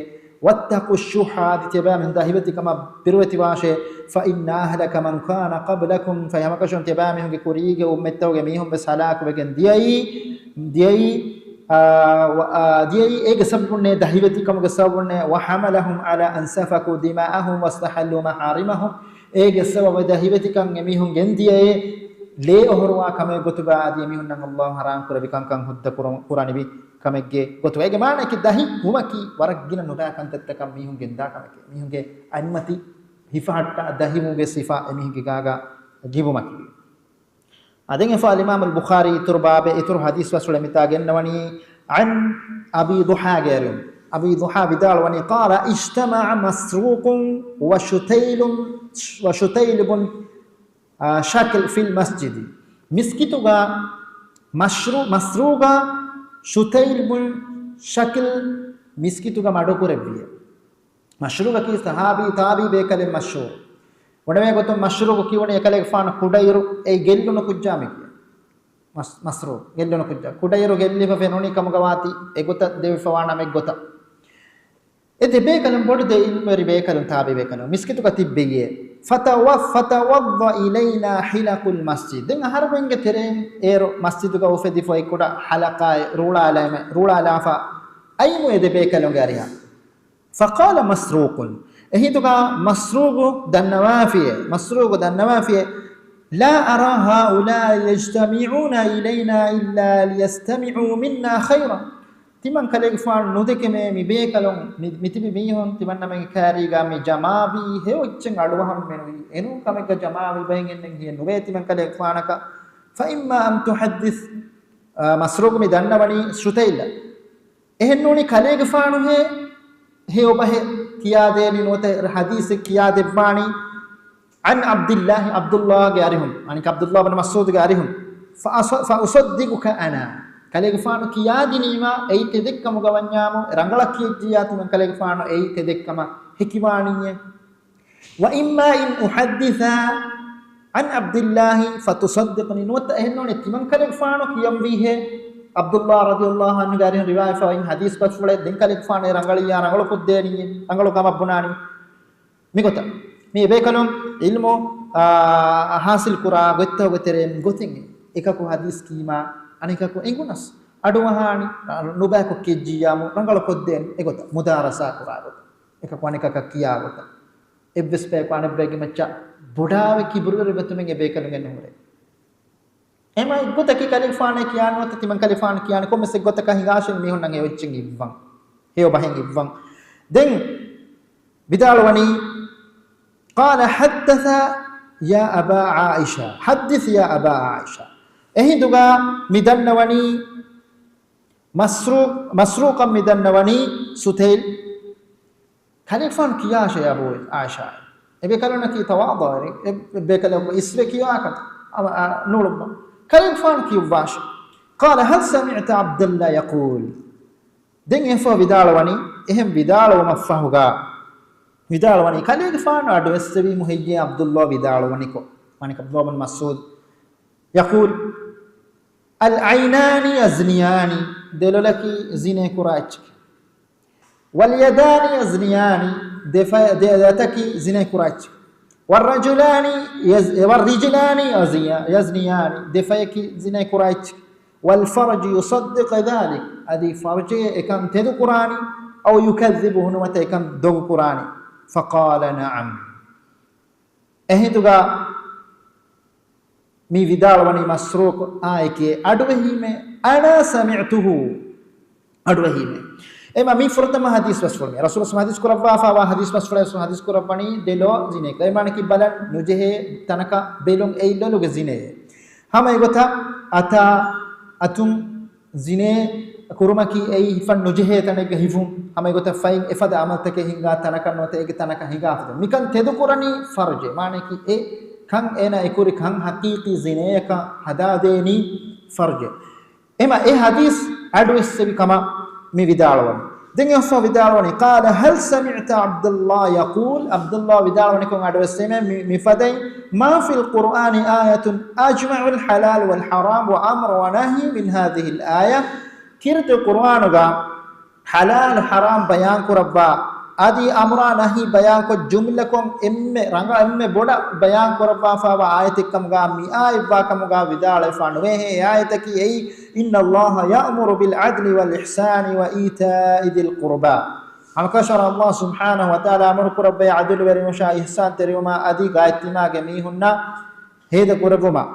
واتقوا الشح. އަދި ތިޔަބައިމީހުން ދަހިވެތިކަމަށް ބިރުވެތިވާށޭ. فإن أهلك من كان قبلكم. ފަހެ ހަމަކަށަވަރުން ތިޔަބައިމީހުންގެ ކުރީގެ އުއްމަތްތަކުގެ މީހުން ވެސް ހަލާކުވެގެން ދިޔައީ، ދިޔައީ، އާ، ވަ-، އާ، ދިޔައީ އޭގެ ސަބަބުންނޭ، ދަހިވެތިކަމުގެ ސަބަބުންނޭ. وحملهم على أن سفكوا دماءهم واستحلوا محارمهم. އޭގެ ސަބަބުން ދަހިވެތިކަން އެމީހުން ގެންދިޔައޭ، ލޭ އޮހޮރުވާ ކަމެއް ގޮތުގަ އަދި އެމީހުންނަށް ﷲ ޙަރާމް ކުރެއްވި ކަންކަން ހުއްދަ ކުރަން، ކުރަނިވި ކަމެއްގެ ގޮތުގަ. އޭގެ މާނައަކީ ދަހި ވުމަކީ ވަރަށް ގިނަ ނުބައި ކަންތައްތަކަށް މީހުން ގެންދާ ކަމެކޭ. މީހުންގެ އަތްމަތި ހިފަހައްޓާ ދަހިވުމުގެ ސިފަ އެމީހުންގެ ގާގަ ގިބުމަކީ. އާ، ދެން އެފާ އަލްއިމާމު އަލްބުޚާރީ އިތުރު ބާބެއް އިތުރު ޙަދީޘް ބަސްފުޅެއް މިތާ ގެންނަވަނީ، عن أبي ضحى ގެ އަރިހުން. އަބީ ޟުޙާ ވިދާޅުވަނީ، قال اجتمع مسروق وشتيل، وشتيل بن، އާ، شكل في المسجد. މިސްކިތުގަ މަޝްރޫ-، މަސްރޫގާ ޝުތައިލް ބުން ޝަކިލް މިސްކިތުގަ މަޑުކުރެއްވިއޭ. މަޝްރޫގަކީ ޞަޙާބީ ތާބިޢީ ބޭކަލެއް މަޝްހޫރު. ބުނެވޭ ގޮތުން މަޝްރޫގު ކިޔުނީ އެކަލޭގެފާނު ކުޑައިރު އެއީ ގެއްލުނު ކުއްޖާ މި ކިޔަނީ. މަސް-، މަސްރޫގު ގެއްލުނު ކުއްޖާ. ކުޑައިރު ގެއްލިފަ ފެނުނީ ކަމުގަ ވާތީ އެގޮތަށް ދެވިފަވާ ނަމެއް ގޮތަށް. އެ ދެބޭކަލުން ބޮޑު ދެ ޢިލްމުވެރި ބޭކަލުން ތާބިޢީ ބޭކަލުން މިސްކިތުގަ ތިއްބެއޭ. فتو-، فتوضأ إلينا حلق المسجد. ދެން އަހަރުމެންގެ ތެރެއިން އޭރު މަސްޖިދުގަ އުފެދިފައި ކުޑަ ޙަލަޤާއެއް ރޫޅާލައިމެ-، ރޫޅާލާފަ އައިމު އެ ދެބޭކަލުންގެ އަރިހަށް. فقال مسروق. އެހިނދުގަ މަސްރޫގު ދަންނަވާފިއޭ، މަސްރޫގު ދަންނަވާފިއޭ، لا أرى هؤلاء يجتمعون إلينا إلا ليستمعوا منا خيرا. ތިމަން ކަލޭގެފާނު ނުދެކެމޭ މި ބޭކަލުން މި، މިތިބި މީހުން ތިމަންނަމެންގެ ކާރީގާ މި ޖަމާވީ ހެޔޮއެއްޗެއް އަޑުއަހަން މެނުވީ. އެނޫން ކަމެއްގަ ޖަމާވި ބައެއް އެންނެން ހިޔެއް ނުވޭ ތިމަން ކަލޭގެފާނަކަށް. فإما أن تحدث، އާ، މަސްރޫގު މި ދަންނަވަނީ ޝުތައިލަށް. އެހެންނޫނީ ކަލޭގެފާނުހޭ ހެޔޮބަހެއް ކިޔާދޭނީ ނުވަތަ ޙަދީޘެއް ކިޔާދެއްވާނީ عن عبد الله، ޢަބްދުﷲގެ އަރިހުން، އަނެކަ ޢަބްދުﷲ ބިން މަސްޢޫދުގެ އަރިހުން. فأص-، فأصدقك أنا، ކަލޭގެފާނު ކިޔާދިނީމާ އެއީ ތެދެއްކަމުގަ ވަންޏާމު، ރަނގަޅަށް ކިޔެއްޖިއްޔާ ތިމަން ކަލޭގެފާނު އެއީ ތެދެއްކަމަށް ހެކިވާނީއޭ. وإما أن أحدث عن عبد الله فتصدقني، ނުވަތަ އެހެންނޫނީ ތިމަން ކަލޭގެފާނު ކިޔަންވީހޭ، ޢަބްދުﷲ ރަޟިޔަﷲ ޢަންހުގެ އަރިހުން ރިވާޔަތްވާ އިން ޙަދީޘް ބަސްފުޅެއް ދެން ކަލޭގެފާނު އެ ރަނގަޅިއްޔާ ރަނގަޅު ކޮށްދޭނީ، ރަނގަޅު ކަމަށް ބުނާނީ. މިގޮތަށް މި އެބޭކަލުން ޢިލްމު، އާ، ޙާޞިލް ކުރާ ގޮތްތަކުގެ ތެރެއިން ގޮތެއް އެކަކު ޙަދީޘް ކީމާ އަނެކަކު އެނގުނަސް އަޑުއަހާނީ، އާ، ނުބައިކޮށް ކެއްޖިއްޔާމު ރަނގަޅު ކޮށްދޭން އެގޮތަށް މުދާރަސާ ކުރާ ގޮތަށް. އެކަކު އަނެކަކަށް ކިޔާ ގޮތަށް. އެއްވެސް ބަޔަކު އަނެއްބައެއްގެ މައްޗަށް ބޮޑާވެ ކިބުރުވެރި ގޮތުމެއް އެބޭކަލުންގެ ނުހުރޭ. އެމަ އެއްގޮތަކީ ކަލޭގެފާނޭ ކިޔާނުވަތަ ތިމަން ކަލޭގެފާނު ކިޔާނެ ކޮންމެސް އެއްގޮތަކަށް ހިނގާށެ މީހުންނަށް ހެޔޮ އެއްޗެއް އިއްވަން. ހެޔޮ ބަހެއް އިއްވަން. ދެން ވިދާޅުވަނީ، قال حدث يا أبا عائشة، حدث يا أبا عائشة. އެހިނދުގަ މި ދަންނަވަނީ މަސްރޫ-، މަސްރޫޤަށް މި ދަންނަވަނީ ސުތައިލް. ކަލޭގެފާނު ކިޔާށޭ އަބޫ އާއިޝާ. އެބޭކަލުންނަކީ ތަވާޟުޢުވެރި، އެ-، އެބޭކަލަކު އިސްވެ ކިޔާކަށް އަމަ، އާ، ނުޅުއްވަ. ކަލޭގެފާނު ކިޔުއްވާށޭ. قال هل سمعت عبد الله يقول؟ ދެން އެފަ ވިދާޅުވަނީ، އެހެން ވިދާޅުވުމަށްފަހުގާ ވިދާޅުވަނީ، ކަލޭގެފާނު އަޑުއެއްސެވީމު ހެއްޔޭ ޢަބްދުﷲ ވިދާޅުވަނިކޮށް؟ މާނައަކީ ޢަބްދުﷲ ބިން މަސްޢޫދު. يقول العينان يزنيان، ދެލޮލަކީ ޒިނޭ ކުރާ އެއްޗެކޭ. واليدان يزنيان، ދެ ފަ-، ދެ އަތަކީ ޒިނޭ ކުރާ އެއްޗެކޭ. والرجلان يز-، والرجلان يزي-، يزنيان، ދެ ފަޔަކީ ޒިނޭ ކުރާ އެއްޗެކޭ. والفرج يصدق ذلك، އަދި ފަރުޖޭ އެކަން ތެދުކުރާނީ، أو يكذبه، ނުވަތަ އެކަން ދޮގުކުރާނީ. فقال نعم. އެހިނދުގަ މި ވިދާޅުވަނީ މަސްރޫޤު އާއެކޭ އަޑުއެހީމޭ، أنا سمعته، އަޑުއެހީމޭ. އެމަ މި ފުރަތަމަ ޙަދީޘް ބަސްފުޅު މި ރަސޫލު ޙަދީޘް ކުރައްވާފައިވާ ޙަދީޘް ބަސްފުޅެއް ޙަދީޘް ކުރައްވަނީ ދެލޯ ޒިނޭކަ. އެމާނަކީ ބަލަން ނުޖެހޭ ތަނަކަށް ބެލުން އެއި ލޮލުގެ ޒިނޭ. ހަމަ އެގޮތަށް އަތާ އަތުން ޒިނޭ ކުރުމަކީ އެއީ ހިފަން ނުޖެހޭ ތަނެއްގަ ހިފުން. ހަމަ އެގޮތަށް ފައިން އެފަދަ އަމަލްތަކެއް ހިނގާ ތަނަކަށް ނުވަތަ އޭގެ ތަނަކަށް ހިނގާފަދަ. މިކަން ތެދުކުރަނީ ފަރުޖެ. މާނައަކީ އެ ކަން އޭނާ އެކުރި ކަން ޙަޤީޤީ ޒިނޭއަކަށް ހަދާދޭނީ ފަރުޖެ. އެމަ އެ ޙަދީޘް އަޑުއެއްސެވި ކަމަށް މި ވިދާޅުވަނީ. ދެން އެއަށްފަހު ވިދާޅުވަނީ، قال هل سمعت عبد الله يقول، ޢަބްދުﷲ ވިދާޅުވަނިކޮށް އަޑުއެއްސެވީމޭ މި، މިފަދައިން، ما في القرآن آية أجمع الحلال والحرام وأمر ونهي من هذه الآية. ކީރިތި ޤުރުއާނުގަ ޙަލާލު ޙަރާމް ބަޔާން ކުރައްވާ، އަދި އަމުރާ ނަހީ ބަޔާންކޮށް، ޖުމްލަކޮށް އެންމެ ރަނގަ، އެންމެ ބޮޑަށް ބަޔާން ކުރައްވާފައިވާ އާޔަތެއްކަމުގަ މިއާއެއްވާކަމުގަ ވިދާޅުވެފަ ނުވޭހޭ. އެ އާޔަތަކީ އެއީ، إن الله يأمر بالعدل والإحسان وإيتاء ذي القربى. ހަމަކަށަވަރުން ﷲ ސުބްޙާނަހޫ ވަތަޢާލާ އަމުރު ކުރައްވައި ޢަދުލުވެރިވުމަށާ އިޙްސާންތެރިވުމާ އަދި ގާތްތިމާގެ މީހުންނަށް ހޭދަ ކުރެއްވުމަށް.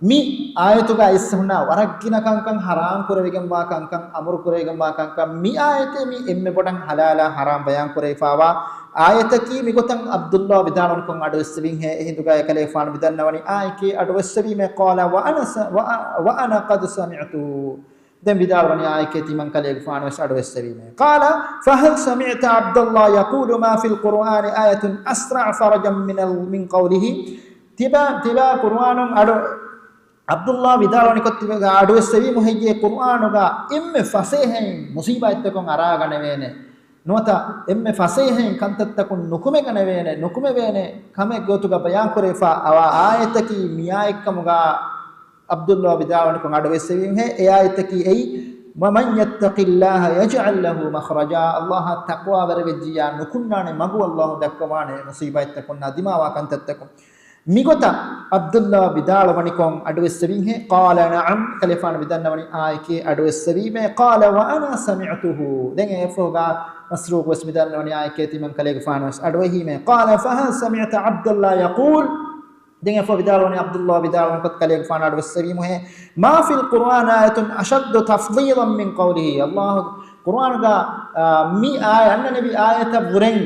މި އާޔަތުގަ އިސް ހުންނަ ވަރަށް ގިނަ ކަންކަން، ޙަރާމް ކުރެވިގެންވާ ކަންކަން، އަމުރު ކުރެވިގެންވާ ކަންކަން، މި އާޔަތޭ މި އެންމެ ބޮޑަށް ޙަލާލާ ޙަރާމް ބަޔާން ކުރެވިފައިވާ އާޔަތަކީ. މިގޮތަށް ޢަބްދުﷲ ވިދާޅުވަނިކޮށް އަޑުއެއްސެވިންހޭ. އެހިނދުގަ އެކަލޭގެފާނު މިދަންނަވަނީ އާޔަކޭ އަޑުއެއްސެވީމޭ. قال وأنا س-، و-، وأنا قد سمعته. ދެން ވިދާޅުވަނީ އާޔަކޭ ތިމަން ކަލޭގެފާނުވެސް އަޑުއެއްސެވީމޭ. قال فهل سمعت عبد الله يقول ما في القرآن آية أسرع فرجا من ال-، من قوله؟ ތިބާ، ތިބާ ޤުރުއާނުން އަޑު، ޢަބްދުﷲ ވިދާޅުވަނިކޮށް ތިބާ އަޑުއެއްސެވީމު ހެއްޔޭ ޤުރުއާނުގަ އެންމެ ފަސޭހައިން މުޞީބާތްތަކުން އަރާގަނެވޭނެ، ނުވަތަ އެންމެ ފަސޭހައިން ކަންތައްތަކުން ނުކުމެގަނެވޭނެ، ނުކުމެވޭނެ ކަމެއް ގޮތުގަ ބަޔާން ކުރެވިފައިވާ އާޔަތަކީ މިއާއެއްކަމުގަ ޢަބްދުﷲ ވިދާޅުވަނިކޮށް އަޑުއެއްސެވީމޭ. އެ އާޔަތަކީ އެއީ، ومن يتق الله يجعل له مخرجا، ﷲ އަށް ތަޤްވާވެރިވެއްޖިއްޔާ ނުކުންނާނެ މަގު، ﷲ ދައްކަވާނެ މުޞީބާތްތަކުންނާ ދިމާވާ ކަންތައްތަކުން. މިގޮތަށް ޢަބްދުﷲ ވިދާޅުވަނިކޮށް އަޑުއެއްސެވީމޭ. قال نعم، ކަލޭގެފާނު މިދަންނަވަނީ އާޔަކޭ އަޑުއެއްސެވީމޭ. قال وأنا سمعته، ދެން އެއަށްފަހުގަ މަސްރޫޤުވެސް މިދަންނަވަނީ އާޔަކޭ ތިމަން ކަލޭގެފާނުވެސް އަޑުއެހީމޭ. قال فهل سمعت عبد الله يقول، ދެން އެފަ ވިދާޅުވަނީ، ޢަބްދުﷲ ވިދާޅުވަނިކޮށް ކަލޭގެފާނު އަޑުއެއްސެވީމުހޭ، "ما في القرآن آية أشد تفضيلا من قوله." ﷲ ޤުރުއާނުގަ، އާ، މި އާޔަ، އަންނަނެވި އާޔަތަށް ވުރެން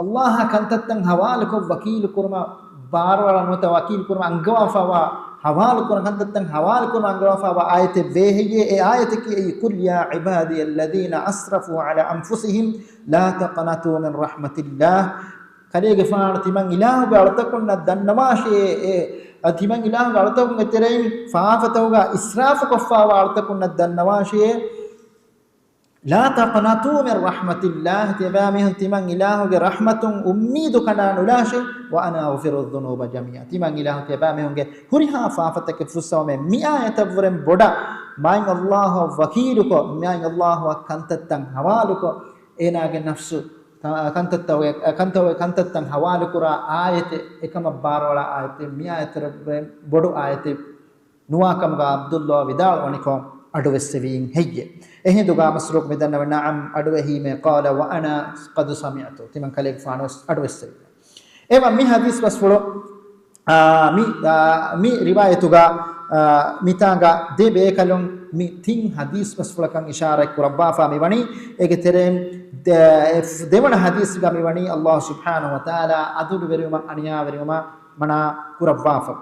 ﷲ އާ ކަންތައްތައް ހަވާލުކޮށް ވަކީލު ކުރުމަށް ބާރުއަޅާ ނުވަތަ ވަކީލު ކުރުމަށް އަންގަވާފައިވާ، ހަވާލު ކުރަން ކަންތައްތައް ހަވާލު ކުރުމަށް އަންގަވާފައިވާ އާޔަތެއް ވޭ ހެއްޔޭ؟ އެ އާޔަތަކީ އެއީ، "قل يا عبادي الذين أسرفوا على أنفسهم لا تقنطوا من رحمة الله." ކަލޭގެފާނު ތިމަން އިލާހުގެ އަޅުތަކުންނަށް ދަންނަވާށޭ، އެ، އަ، ތިމަން އިލާހުގެ އަޅުތަކުންގެ ތެރެއިން ފާފަތަކުގަ އިސްރާފުކޮށްފައިވާ އަޅުތަކުންނަށް ދަންނަވާށޭ. "لا تقنطوا من رحمة الله." ތިޔަބައިމީހުން ތިމަން އިލާހުގެ ރަޙްމަތުން އުއްމީދު ކަނޑާ ނުލާށޭ. "وأنا أغفر الذنوب جميعا." ތިމަން އިލާހު ތިޔަބައިމީހުންގެ ހުރިހާ ފާފަތަކެއް ފުއްސަވަމޭ. މި އާޔަތަށްވުރެން ބޮޑަށް މާތް ﷲ އަށް ވަކީލުކޮށް، މާތް ﷲ އަށް ކަންތައްތައް ހަވާލުކޮށް، އޭނާގެ ނަފްސު ތަ-، ކަންތައްތައް، ކަންތައް، ކަންތައްތައް ހަވާލުކުރާ އާޔަތެއް، އެކަމަށް ބާރުއަޅާ އާޔަތެއް، މި އާޔަތަށްވުރެން ބޮޑު އާޔަތެއް ނުވާކަމުގަ ޢަބްދުﷲ ވިދާޅުވަނިކޮށް އަޑުއެއްސެވީން ހެއްޔެ؟ އެހިނދުގަ މަސްރޫޤު މިދަންނަވަނީ، "نعم، އަޑުއެހީމޭ." "قال وأنا قد سمعت." ތިމަން ކަލޭގެފާނުވެސް އަޑުއެއްސެވީމޭ. އެވަ މި ޙަދީޘް ބަސްފުޅު، އާ، މި، އާ، މި ރިވާޔަތުގަ، އާ، މިތާނގަ ދެ ބޭކަލުން މި ތިން ޙަދީޘް ބަސްފުޅަކަށް އިޝާރާތް ކުރައްވާފަ މިވަނީ. އޭގެ ތެރެއިން ދެ-، ދެވަނަ ޙަދީޘްގަ މިވަނީ ﷲ ސުބްޙާނަހޫ ވަތަޢާލާ ޢަދުލުވެރިވުމަށް އަނިޔާވެރިވުމަށް މަނާ ކުރައްވާފަ.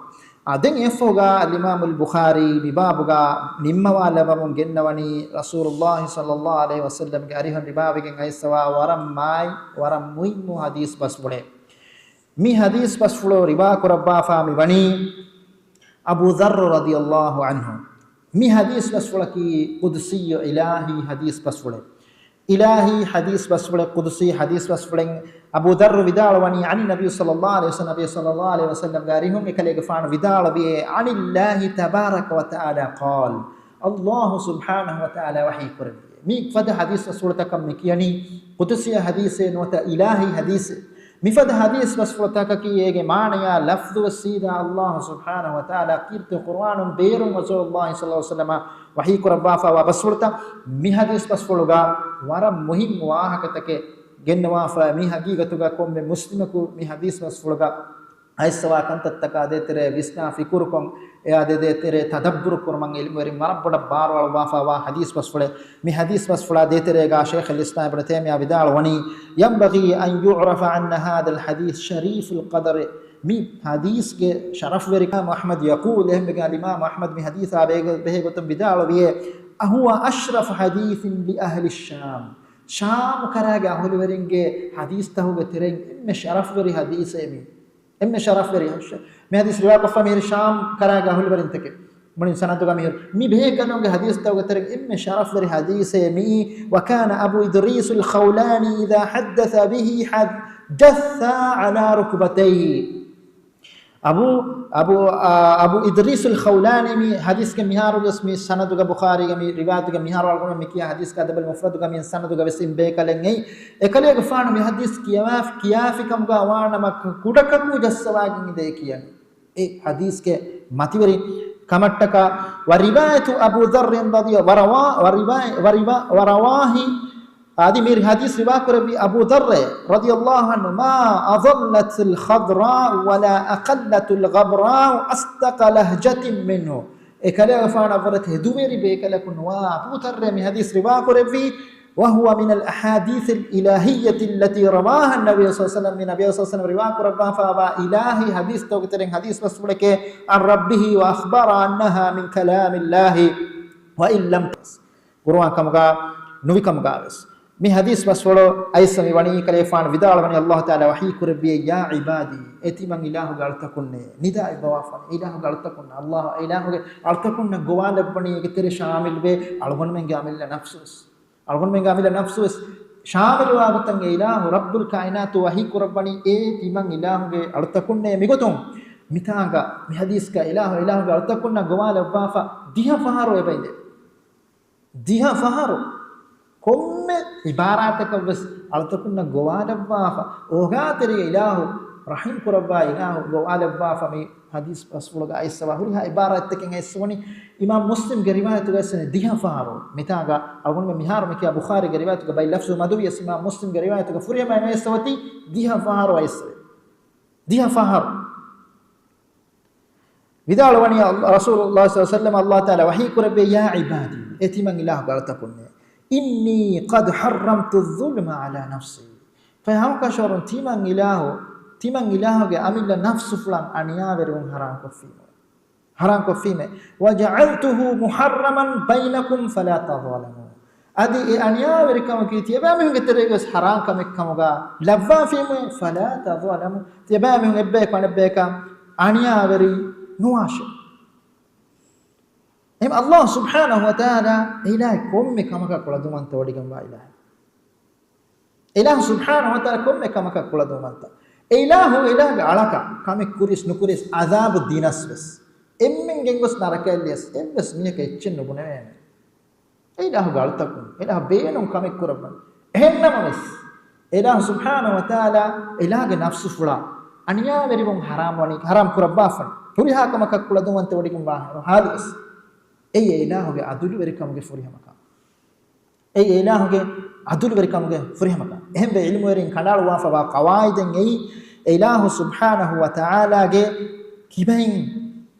އާ، ދެން އެއަށްފަހުގަ އަލްއިމާމުލް ބުޚާރީ މި ބާބުގަ ނިންމަވާލައްވަމުން ގެންނަވަނީ ރަސޫލުﷲ ޞައްލަﷲ ޢަލައިހި ވަސައްލަމްގެ އަރިހުން ރިވާވެގެން އައިސްފަވާ ވަރަށް މާތް، ވަރަށް މުހިއްމު ޙަދީޘް ބަސްފުޅެއް. މި ޙަދީޘް ބަސްފުޅު ރިވާ ކުރައްވާފަ މިވަނީ އަބޫ ޛައްރު ރަޟިޔަﷲ ޢަންހު. މި ޙަދީޘް ބަސްފުޅަކީ ޤުދުސީ އިލާހީ ޙަދީޘް ބަސްފުޅެއް. އިލާހީ ޙަދީޘް ބަސްފުޅެއް، ޤުދުސީ ޙަދީޘް ބަސްފުޅެއް. އަބޫ ޛައްރު ވިދާޅުވަނީ، عن النبي صلى الله عليه وسلم، ނަބީ ޞައްލަﷲ ޢަލައިހި ވަސައްލަމްގެ އަރިހުން އެކަލޭގެފާނު ވިދާޅުވިއޭ، عن الله تبارك وتعالى قال، ﷲ ސުބްޙާނަހޫ ވަތަޢާލާ ވަޙީ ކުރެއްވިއޭ. މި ފަދަ ޙަދީޘް ބަސްފުޅުތަކަށް މި ކިޔަނީ ޤުދުސީ ޙަދީޘޭ ނުވަތަ އިލާހީ ޙަދީޘޭ. މިފަދަ ޙަދީޘް ބަސްފުޅުތަކަކީ އޭގެ މާނަޔާ ލަފްޒުވެސް ސީދާ ﷲ ސުބްޙާނަހޫ ވަތަޢާލާ ކީރިތި ޤުރުއާނުން ބޭރުން ރަސޫލުﷲ ޞައްލަﷲ ޢަލައިހި ވަސައްލަމަށް ވަޙީ ކުރައްވާފައިވާ ބަސްފުޅުތައް. މި ޙަދީޘް ބަސްފުޅުގަ ވަރަށް މުހިއްމު ވާހަކަތަކެއް ގެންނަވާފަ. މި ޙަޤީޤަތުގަ ކޮންމެ މުސްލިމަކު މި ޙަދީޘް ބަސްފުޅުގަ އައިސްފަވާ ކަންތައްތަކާ ދޭތެރޭ ވިސްނާ ފިކުރުކޮށް، އެއާ ދޭތެރޭ ތަދައްބުރު ކުރުމަށް ޢިލްމުވެރިން ވަރަށް ބޮޑަށް ބާރުއަޅުއްވާފައިވާ ޙަދީޘް ބަސްފުޅެއް. މި ޙަދީޘް ބަސްފުޅާ ދޭތެރޭގަ ޝައިޚުލް އިސްލާމް އިބްނު ތައިމިއްޔާ ވިދާޅުވަނީ، ينبغي أن يعرف أن هذا الحديث شريف القدر. މި ޙަދީޘްގެ ޝަރަފްވެރިކަމާ އަޙްމަދު يقول، އެހެންވެގެން އަލްއިމާމު އަޙްމަދު މި ޙަދީޘާ ބެހޭ ގޮ-، ބެހޭ ގޮތުން ވިދާޅުވިއޭ، أهو أشرف حديث لأهل الشام. ޝާމު ކަރާގެ އަހުލުވެރިންގެ ޙަދީޘްތަކުގެ ތެރެއިން އެންމެ ޝަރަފްވެރި ޙަދީޘޭ މީ. އެންމެ ޝަރަފްވެރި ޙަދީޘް. މި ޙަދީޘް ރިވާކޮށްފަ މިހިރީ ޝާމް ކަރާގެ އަހުލުވެރިންތަކެއް. މުޅިން ސަނަދުގަ މިހިރީ. މި ބެހޭ ގަނޑުގެ ޙަދީޘްތަކުގެ ތެރެއިން އެންމެ ޝަރަފްވެރި ޙަދީޘޭ މިއީ. وكان أبو إدريس الخولاني إذا حدث به حد-، جثا على ركبتيه. އަބޫ، އަބޫ، އާ، އަބޫ އިދްރީސުލް ޚައުލާނީ މި ޙަދީޘްގެ މިހާރުވެސް މި ސަނަދުގަ ބުޚާރީގެ މި ރިވާޔަތުގެ މިހާރު އަޅުގަނޑު މި ކިޔާ ޙަދީޘްގެ އަދަބުލް މުފްރަދުގަ މި ސަނަދުގަ ވެސް އިން ބޭކަލެއް އެއީ. އެކަލޭގެފާނު މި ޙަދީޘް ކިޔާ، ކިޔާފިކަމުގަ ވާނަމަ ކުޑަކަކޫ ޖައްސަވާގެން އިނދޭ ކިޔަނީ. އެ ޙަދީޘްގެ މަތިވެރި ކަމަށްޓަކާ ވަރިވާޔަތު އަބޫ ޛައްރިން ރަޟިޔަ-، ވަރަވާ-، ވަރިވާ-، ވަރިވާ-، ވަރަވާހި އަދި މި ޙަދީޘް ރިވާ ކުރެއްވި އަބޫ ޛައްރެ ރަޟިޔަﷲ ޢަންހު، ما أظلت الخضراء ولا أقلت الغبراء أصدق لهجة منه. އެ ކަލޭގެފާނަށް ވަރަށް ތެދުވެރި ބޭކަލަކު ނުވާ އަބޫ ޛައްރެ މި ޙަދީޘް ރިވާ ކުރެއްވީ، وهو من الأحاديث الإلهية التي رواها النبي صلى الله عليه وسلم، މި ނަބީ ޞައްލަﷲ ޢަލައިހި ވަސައްލަމް ރިވާ ކުރައްވާފައިވާ އިލާހީ ޙަދީޘްތަކުގެ ތެރެއިން ޙަދީޘް ބަސްފުޅެކޭ، عن ربه وأخبر أنها من كلام الله وإن لم ތަސް. ޤުރުއާން ކަމުގަ ނުވި ކަމުގަވެސް. މި ޙަދީޘް ބަސްފުޅު އައިސް މި ވަނީ ކަލޭފާނު ވިދާޅުވަނީ ﷲ ތަޢާލާ ވަޙީ ކުރެއްވިއޭ، يا عبادي، އޭ ތިމަން އިލާހުގެ އަޅުތަކުންނޭ، ނިދާ އެއްބަވާފަން، އިލާހުގެ އަޅުތަކުންނަށް، ﷲ އިލާހުގެ އަޅުތަކުންނަށް ގޮވާލައްވަނީ އޭގެ ތެރެ ޝާމިލްވޭ، އަޅުގަނޑުމެންގެ އަމިއްލަ ނަފްސުވެސް. އަޅުގަނޑުމެންގެ އަމިއްލަ ނަފްސުވެސް ޝާމިލުވާ ގޮތަށް އެ އިލާހު ރައްބުލް ކާއިނާތު ވަޙީ ކުރައްވަނީ އޭ ތިމަން އިލާހުގެ އަޅުތަކުންނޭ. މިގޮތުން މިތާނގަ މި ޙަދީޘްގަ އިލާހު އިލާހުގެ އަޅުތަކުންނަށް ގޮވާލައްވާފަ ދިހަ ފަހަރު އެބައިނދެ. ދިހަ ފަހަރު ކޮންމެ ޢިބާރާތަކަށްވެސް އަޅުތަކުންނަށް ގޮވާލައްވާފަ، އޯގާތެރި އިލާހު، ރަޙީމް ކުރައްވާ އިލާހު ގޮވާލައްވާފަ މި ޙަދީޘް ބަސްފުޅުގަ އައިސްފަވާ ހުރިހާ ޢިބާރާތްތަކެއް އައިސްފަވަނީ. އިމާމް މުސްލިމްގެ ރިވާޔަތުގައި އައިސްފަވަނީ ދިހަ ފަހަރު. މިތާގަ އަޅުގަނޑުމެން މިހާރު މިކިޔާ ބުޚާރީގެ ރިވާޔަތުގަ ބައި ލަފްޒު މަދުވިޔަސް، އިމާމް މުސްލިމްގެ ރިވާޔަތުގަ ފުރިހަމައިން އައިސްފަވަތީ ދިހަ ފަހަރު އައިސްފަވޭ. ދިހަ ފަހަރު. ވިދާޅުވަނީ ރަސޫލުﷲ ޞައްލަﷲ ޢަލައިހި ވަސައްލަމަ، ﷲ ތަޢާލާ ވަޙީ ކުރެއްވި، "يا عبادي، އޭ ތިމަން އިލާހުގެ އަޅުތަކުންނޭ، إني قد حرمت الظلم على نفسي." ފަހެ ހަމަކަށަވަރުން ތިމަން އިލާހު، ތިމަން އިލާހުގެ އަމިއްލަ ނަފްސުފުޅަށް އަނިޔާވެރިވުން ޙަރާމް ކޮށްފީމެވެ. ޙަރާމް ކޮށްފީމެވެ. "وجعلته محرما بينكم فلا تظالموا." އަދި އެ އަނިޔާވެރިކަމަކީ ތިޔަބައިމީހުންގެ ތެރޭގަވެސް ޙަރާމް ކަމެއް ކަމުގަ ލައްވާފީމެވެ. "فلا تظالموا." ތިޔަބައިމީހުން އެއްބަޔަކު އަނެއްބަޔަކަށް އަނިޔާވެރި ނުވާށޭ. އެހެން ﷲ ސުބްޙާނަހޫ ވަތަޢާލާ އެ އިލާހު ކޮންމެ ކަމަކަށް ކުޅަދުންވަންތަވެވޮޑިގެންވާ އިލާހެއް. އެ އިލާހު ސުބްޙާނަހޫ ވަތަޢާލާ ކޮންމެ ކަމަކަށް ކުޅަދުންވަންތަ. އެ އިލާހު، އެ އިލާހުގެ އަޅަކަށް ކަމެއް ކުރިޔަސް ނުކުރިޔަސް އަޒާބު ދިނަސް ވެސް، އެންމެން ގެންގޮސް ނަރަކަޔަށް ލިޔަސް އެއްވެސް މީހަކަށް އެއްޗެއް ނުބުނެވޭނެ. އެ އިލާހުގެ އަޅުތަކުން އެ އިލާހު ބޭނުން ކަމެއް ކުރައްވަން. އެހެންނަމަވެސް، އެ އިލާހު ސުބްޙާނަހޫ ވަތަޢާލާ އެ އިލާހުގެ ނަފްސުފުޅާ އަނިޔާވެރިވުން ޙަރާމް ވަނީ، ޙަރާމް ކުރައްވާފަން. ހުރިހާ ކަމަކަށް ކުޅަދުންވަންތަވެވޮޑިގެންވާ ޙާލުވެސް. އެއީ އެ އިލާހުގެ ޢަދުލުވެރިކަމުގެ ފުރިހަމަކަން. އެއީ އެ އިލާހުގެ ޢަދުލުވެރިކަމުގެ ފުރިހަމަކަން. އެހެންވެ، ޢިލްމުވެރިން ކަނޑައަޅުވާފަވާ ޤަވާޢިދެއް އެއީ، އެ އިލާހު ސުބްޙާނަހޫ ވަތަޢާލާގެ ކިބައިން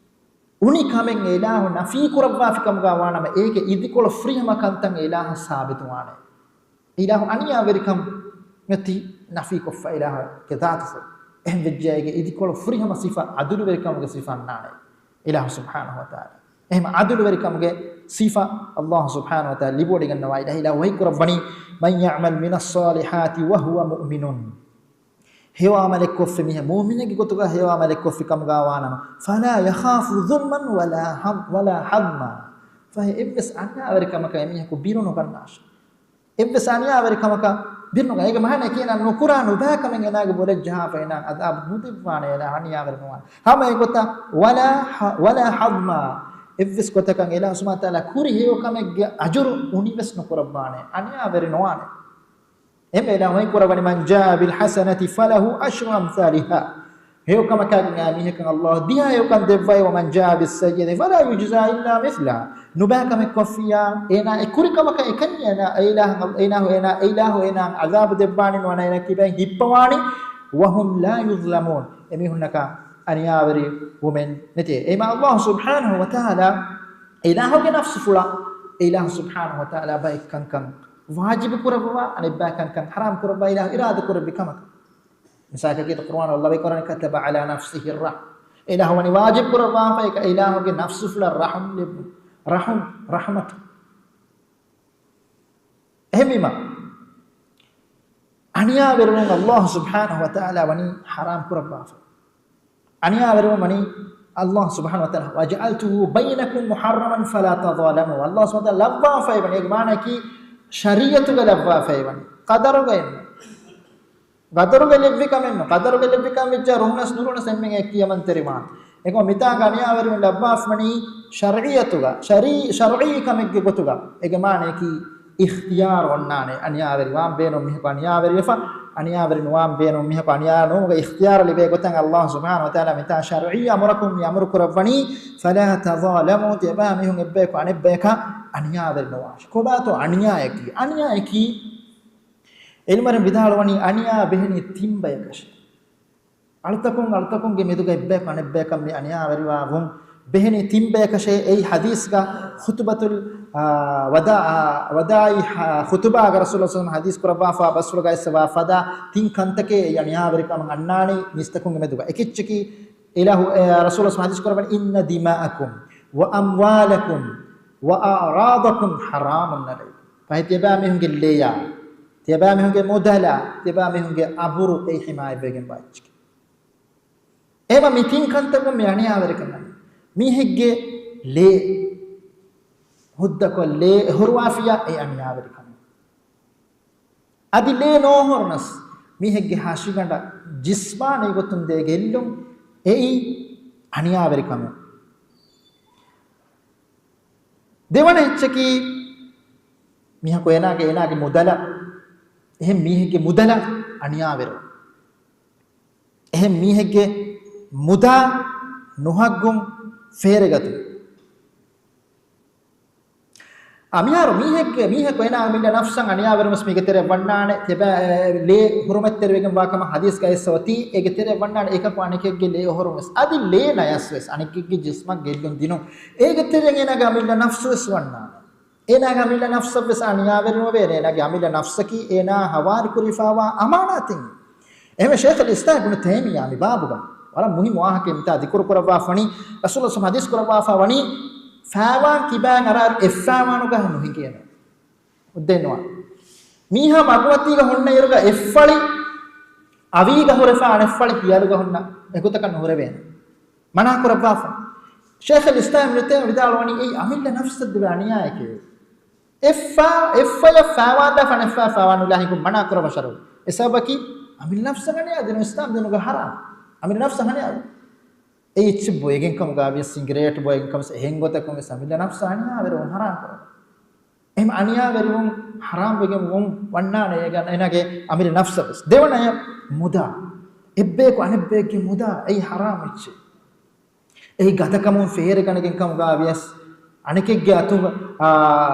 އުނި ކަމެއް އެ އިލާހު ނަފީ ކުރައްވާފި ކަމުގަ ވާނަމަ، އޭގެ އިދިކޮޅު ފުރިހަމަ ކަންތައް އެ އިލާހަށް ސާބިތުވާނެ. އެ އިލާހު އަނިޔާވެރިކަން ނެތި ނަފީކޮށްފަ އެ އިލާހުގެ ޛާތުފުޅު. އެހެން ވެއްޖެ އޭގެ އިދިކޮޅު ފުރިހަމަ ސިފަ ޢަދުލުވެރިކަމުގެ ސިފަ އަންނާނެ އެ އިލާހު ސުބްޙާނަހޫ ވަތަޢާލާ. އެހެން ޢަދުލުވެރިކަމުގެ ސިފަ ﷲ ސުބްޙާނަހޫ ވަތަޢާލާ ލިބިވޮޑިގަންނަވާ އިލާހު. އިލާހު ވަޙީ ކުރައްވަނީ، "من يعمل من الصالحات وهو مؤمن." ހެޔޮ ޢަމަލެއް ކޮށްފި މީހެއް، މުއުމިނެއްގެ ގޮތުގަ ހެޔޮ ޢަމަލެއް ކޮށްފި ކަމުގަ ވާނަމަ، "فلا يخاف ظلما ولا هض-، ولا هضما." ފަހެ އެއްވެސް އަނިޔާވެރިކަމަކަށް އެމީހަކު ބިރު ނުގަންނާށެވެ. އެއްވެސް އަނިޔާވެރިކަމަކަށް ބިރު ނުގަން. އޭގެ މާނައަކީ އޭނާ ނުކުރާ ނުބައި ކަމެއް އޭނާގެ ބޮލަށް ޖަހާފަ އޭނާ ޢަޛާބު ނުދެއްވާނެ، އޭނާ އަނިޔާވެރި ނުވާނެ. ހަމަ އެގޮތަށް، "ولا ح-، ولا هضما." އެއްވެސް ގޮތަކަށް އެ އިލާހު ސުބްޙާނަހޫ ވަތަޢާލާ ކުރި ހެޔޮ ކަމެއްގެ އަޖުރު އުނިވެސް ނުކުރައްވާނެ، އަނިޔާވެރި ނުވާނެ. އެހެންވެ އެ އިލާހު ވަޙީ ކުރައްވަނީ، "من جاء بالحسنة فله عشر أمثالها." ހެޔޮ ކަމަކާގެން އައި މީހަކަށް ﷲ ދިހަ ހެޔޮ ކަން ދެއްވައި، "ومن جاء بالسيئة فلا يجزى إلا مثلها." ނުބައި ކަމެއް ކޮށްފިއްޔާ، އޭނާ އެ ކުރި ކަމަކަށް އެކަންޏެއް އޭނާ، އެ އިލާހު، އޭނާ، އެ އިލާހު އޭނާ ޢަޛާބު ދެއްވާނެ ނުވަނަ އޭނާ ކިބައިން ހިއްޕަވާނީ، "وهم لا يظلمون." އެމީހުންނަކަށް އަނިޔާވެރި ވުމެއް ނެތޭ. އެހެންވީމާ ﷲ ސުބްޙާނަހޫ ވަތަޢާލާ އެ އިލާހުގެ ނަފްސުފުޅަށް އެ އިލާހު ސުބްޙާނަހޫ ވަތަޢާލާ ބައެއް ކަންކަން ވާޖިބު ކުރައްވާ، އަނެއްބައި ކަންކަން ޙަރާމް ކުރައްވާ އިލާހު އިރާދަ ކުރެއްވި ކަމަކަށް. މިސާލަކަށް ކީރިތި ޤުރުއާނު ﷲ ވަޙީ ކުރައްވަނީ، "كتب على نفسه الرحمة." އެ އިލާހު ވަނީ ވާޖިބު ކުރައްވާފަ އެކަ އެ އިލާހުގެ ނަފްސުފުޅަށް ރަޙުމް ލެއްވުން. ރަޙުމް، ރަޙްމަތު. އެހެންވީމާ، އަނިޔާވެރިވުން ﷲ ސުބްޙާނަހޫ ވަތަޢާލާ ވަނީ ޙަރާމް ކުރައްވާފަ. އަނިޔާވެރިވުން ވަނީ ﷲ ސުބްޙާނަހޫ ވަތަޢާލާ، "وجعلته بينكم محرما فلا تظالموا." ﷲ ސުބްޙާނަހޫ ވަތަޢާލާ ލައްވާފައި ވަނީ، އޭގެ މާނައަކީ ޝަރީޢަތުގަ ލައްވާފައި ވަނީ. ޤަދަރުގައެއް ނޫން. ޤަދަރުގަ ލެއްވި ކަމެއް ނޫން. ޤަދަރުގަ ލެއްވި ކަމެއް ވެއްޖާ ރުހުނަސް ނުރުހުނަސް އެންމެން އެ ކިޔަމަންތެރިވާނެ. އެކަމަ މިތާގަ އަނިޔާވެރިވުން ލައްވާފަ ވަނީ ޝަރްޢިއްޔަތުގަ، ޝަރީ-، ޝަރްޢީ ކަމެއްގެ ގޮތުގަ. އޭގެ މާނައަކީ އިޚްތިޔާރު އޮންނާނެ. އަނިޔާވެރި ވާން ބޭނުން މީހަކު އަނިޔާވެރިވެފަ، އަނިޔާވެރި ނުވާން ބޭނުން މީހަކު އަނިޔާ ނުވުމުގެ އިޚްތިޔާރު ލިބޭ ގޮތަށް ﷲ ސުބްޙާނަހޫ ވަތަޢާލާ މިތާ ޝަރްޢީ އަމުރަކުން މި އަމުރު ކުރައްވަނީ، "فلا تظالموا." ތިޔަބައިމީހުން އެއްބަޔަކު އަނެއްބަޔަކަށް އަނިޔާވެރި ނުވާށި. ކޮބާތޯ އަނިޔާއަކީ؟ އަނިޔާއަކީ ޢިލްމުވެރިން ވިދާޅުވަނީ، އަނިޔާ ބެހެނީ ތިން ބަޔަކަށޭ. އަޅުތަކުން އަޅުތަކުންގެ މެދުގަ އެއްބަޔަކު އަނެއްބަޔަކަށް މި އަނިޔާވެރިވާ ވުން ބެހެނީ ތިން ބަޔަކަށޭ. އެއީ ޙަދީޘްގަ ޚުޠުބަތުލް، އާ، ވަދާ-، އާ، ވަދާޢީ ޚު-، ޚުޠުބާގަ ރަސޫލު ޞައްލަﷲު ޢަލައިހި ވަސައްލަމަ ޙަދީޘް ކުރައްވާފާ ބަސްފުޅުގައި އެއްސެވާ ފަދަ ތިން ކަންތަކޭ އެ އަނިޔާވެރިކަމަށް އަންނާނީ މީސްތަކުންގެ މެދުގަ. އެކެއްޗަކީ އިލާހު، އެ، ރަސޫލު ޞައްލަﷲު ޢަލައިހި ވަސައްލަމަ ޙަދީޘް ކުރައްވަނީ، "إن دماءكم وأموالكم وأعراضكم حرام عليكم." ފަހެ ތިޔަބައިމީހުންގެ ލެޔާ، ތިޔަބައިމީހުންގެ މުދަލާ، ތިޔަބައިމީހުންގެ އަބުރު އެއީ ޙިމާޔަތްވެގެންވާ އެއްޗެކޭ. އެހެންވީމާ މި ތިން ކަންތަކުން މި އަނިޔާވެރިކަން އަންނަނީ. މީހެއްގެ ލޭ، ހުއްދަކޮށް ލޭ އެހުރުވާފިއްޔާ އެ އަނިޔާވެރިކަމެއް. އަދި ލޭ ނޯހޮރުނަސް މީހެއްގެ ހަށިގަނޑަށް ޖިސްމާނީ ގޮތުން ދޭ ގެއްލުން އެއީ އަނިޔާވެރިކަމެއް. ދެވަނަ އެއްޗަކީ މީހަކު އޭނާގެ، އޭނާގެ މުދަލަށް، އެހެން މީހެއްގެ މުދަލަށް އަނިޔާވެރިވުން. އެހެން މީހެއްގެ މުދާ ނުހައްގުން ފޭރިގަތުން. އަ، މިހާރު މީހެއްގެ، މީހަކު އޭނާ އަމިއްލަ ނަފްސަށް އަނިޔާވެރިވުންވެސް މީގެ ތެރެއަށް ވަންނާނެ، ތިބާ، އެ، ލޭ ހުރުމަތްތެރިވެގެން ވާ ކަމަށް ޙަދީޘްގައި އޮތީ، އޭގެ ތެރެއަށް ވަންނާނެ އެކަކު އަނެކެއްގެ ލޭ އޮހޮރުންވެސް. އަދި ލޭ ނަޔަސްވެސް އަނެކެއްގެ ޖިސްމަށް ގެއްލުން ދިނުން. އޭގެ ތެރެއަށް އޭނާގެ އަމިއްލަ ނަފްސުވެސް ވަންނާނެ. އޭނާގެ އަމިއްލަ ނަފްސަށްވެސް އަނިޔާވެރިނުވޭނެ. އޭނާގެ އަމިއްލަ ނަފްސަކީ އޭނާ ހަވާލު ކުރެވިފައިވާ އަމާނާތެއް. އެހެން ޝޭޚުލް އިސްލާމް އިބްނު ތައިމިއްޔާ މި ބާބުގަ ވަރަށް މުހިއްމު ވާހަކައެއް މިތާ ޛިކުރު ކުރައްވާފަ ވަނީ، ރަސޫލު ޞައްލަﷲު ޢަލައިހި ވަސައްލަމް ޙަދީޘް ކުރައްވާފަ ވަނީ، ފައިވާން ކިބައިން އަރާ އެއްފައިވާނުގަ ނުހިނގޭނެ. އުއްދެންނުވާ. މީހާ މަގުމަތީގަ ހުންނަ އިރުގަ އެއްފަޅި އަވީގަ ހުރެފަ އަނެއްފަޅި ހިޔާލުގަ ހުންނަ އެގޮތަކަށް ނުހުރެވޭނެ. މަނާ ކުރައްވާފަ. ޝޭޚުލް އިސްލާމް އިބްނު ތައިމިއްޔާ ވިދާޅުވަނީ އެއީ އަމިއްލަ ނަފްސަށް ދެވޭ އަނިޔާއެކޭ. އެއްފަ، އެއްފަޔަށް ފައިވާން ދާފަ އަނެއްފަޔަށް ފައިވާން އުލާ ހިނގުން މަނާ ކުރައްވާ ޝަރުޢު. އެ ސަބަބަކީ އަމިއްލަ ނަފްސަށް އަނިޔާ ދިނުން އިސްލާމް ދީނުގަ ޙަރާމް. އަމިއްލަ ނަފްސަށް އަނިޔާ. އެއްޗެއް ބޮއެގެން ކަމުގަ ވިޔަސް، ސިނގިރޭޓް ބޮއެގެން ކަމަސް އެހެން ގޮތަކުން ވެސް އަމިއްލަ ނަފްސަށް އަނިޔާވެރިވުން ޙަރާމް ކުރަން. އެހެން އަނިޔާވެރިވުން ޙަރާމް ވެގެން ވުން ވަންނާނެ އޭގަ އޭނާގެ އަމިއްލަ ނަފްސަށް ވެސް. ދެވަނަޔަށް މުދާ. އެއްބަޔަކު އަނެއްބައެއްގެ މުދާ އެއީ ޙަރާމް އެއްޗެއް. އެއީ ގަދަކަމުން ފޭރިގަނެގެން ކަމުގަ ވިޔަސް، އަނެކެއްގެ އަތު، އާ،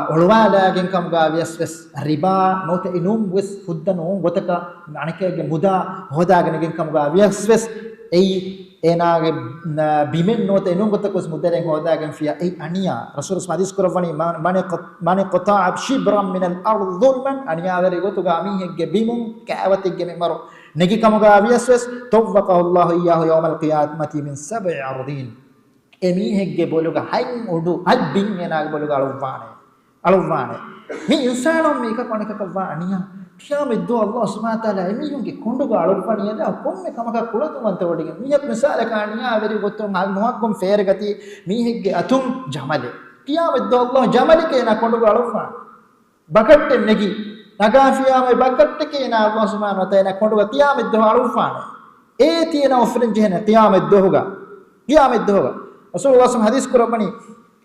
އޮޅުވާލާގެން ކަމުގަ ވިޔަސް ވެސް، ރިބާ ނުވަތަ އެނޫން ވެސް ހުއްދަ ނޫން ގޮތަކަށް އަނެކެއްގެ މުދާ ހޯދާގެނެގެން ކަމުގަ ވިޔަސް ވެސް، އެއީ އޭނާގެ، ނަ، ބިމެއް ނުވަތަ އެނޫން ގޮތަކަށް ވެސް މުދަލެއް ހޯދާގެންފިޔާ އެއީ އަނިޔާ. ރަސޫލު ޙަދީޘް ކުރައްވަނީ، "من، من اقت-، من اقتطع شبرا من الأرض ظلما"، އަނިޔާވެރި ގޮތުގަ މީހެއްގެ ބިމުން ކާވަތެއްގެ މިންވަރު ނެގި ކަމުގަ ވިޔަސް ވެސް، "طوقه الله إياه يوم القيامة من سبع أرضين". އެ މީހެއްގެ ބޮލުގަ ހަތް އުޑު، ހަތް ބިން އޭނާގެ ބޮލުގަ އަޅުއްވާނެ. އަޅުއްވާނެ. މި އިންސާނުން މި އެކަކު އަނެކަކަށް ވާ އަނިޔާ. ޤިޔާމަތްދުވަހު ﷲ ސުބްޙާނަހޫ ވަތަޢާލާ އެމީހުންގެ ކޮނޑުގަ އަޅުއްވަނީ އެދާ ކޮންމެ ކަމަކަށް ކުޅަދުންވަންތަވޮޑިގެން. މީހަކު މިސާލަކަށް އަނިޔާވެރި ގޮތުން ހަ-، ނުހައްގުން ފޭރިގަތީ މީހެއްގެ އަތުން ޖަމަލެއް. ޤިޔާމަތްދުވަހު ﷲ ޖަމަލެކޭ އޭނާ ކޮނޑުގަ އަޅުއްވާނެ. ބަކައްޓެއް ނެގި، ނަގާފިޔާމެ ބަކައްޓެކޭ އޭނާ ﷲ ސުބްޙާނަހޫ ވަތަޢާލާ އޭނާ ކޮނޑުގަ ޤިޔާމަތްދުވަހު އަޅުއްވާނެ. އޭތި އޭނާ އުފުލެން ޖެހޭނެ ޤިޔާމަތްދުވަހުގަ. ޤިޔާމަތްދުވަހުގަ. ރަސޫލު ޞައްލަﷲު ޙަދީޘް ކުރައްވަނީ،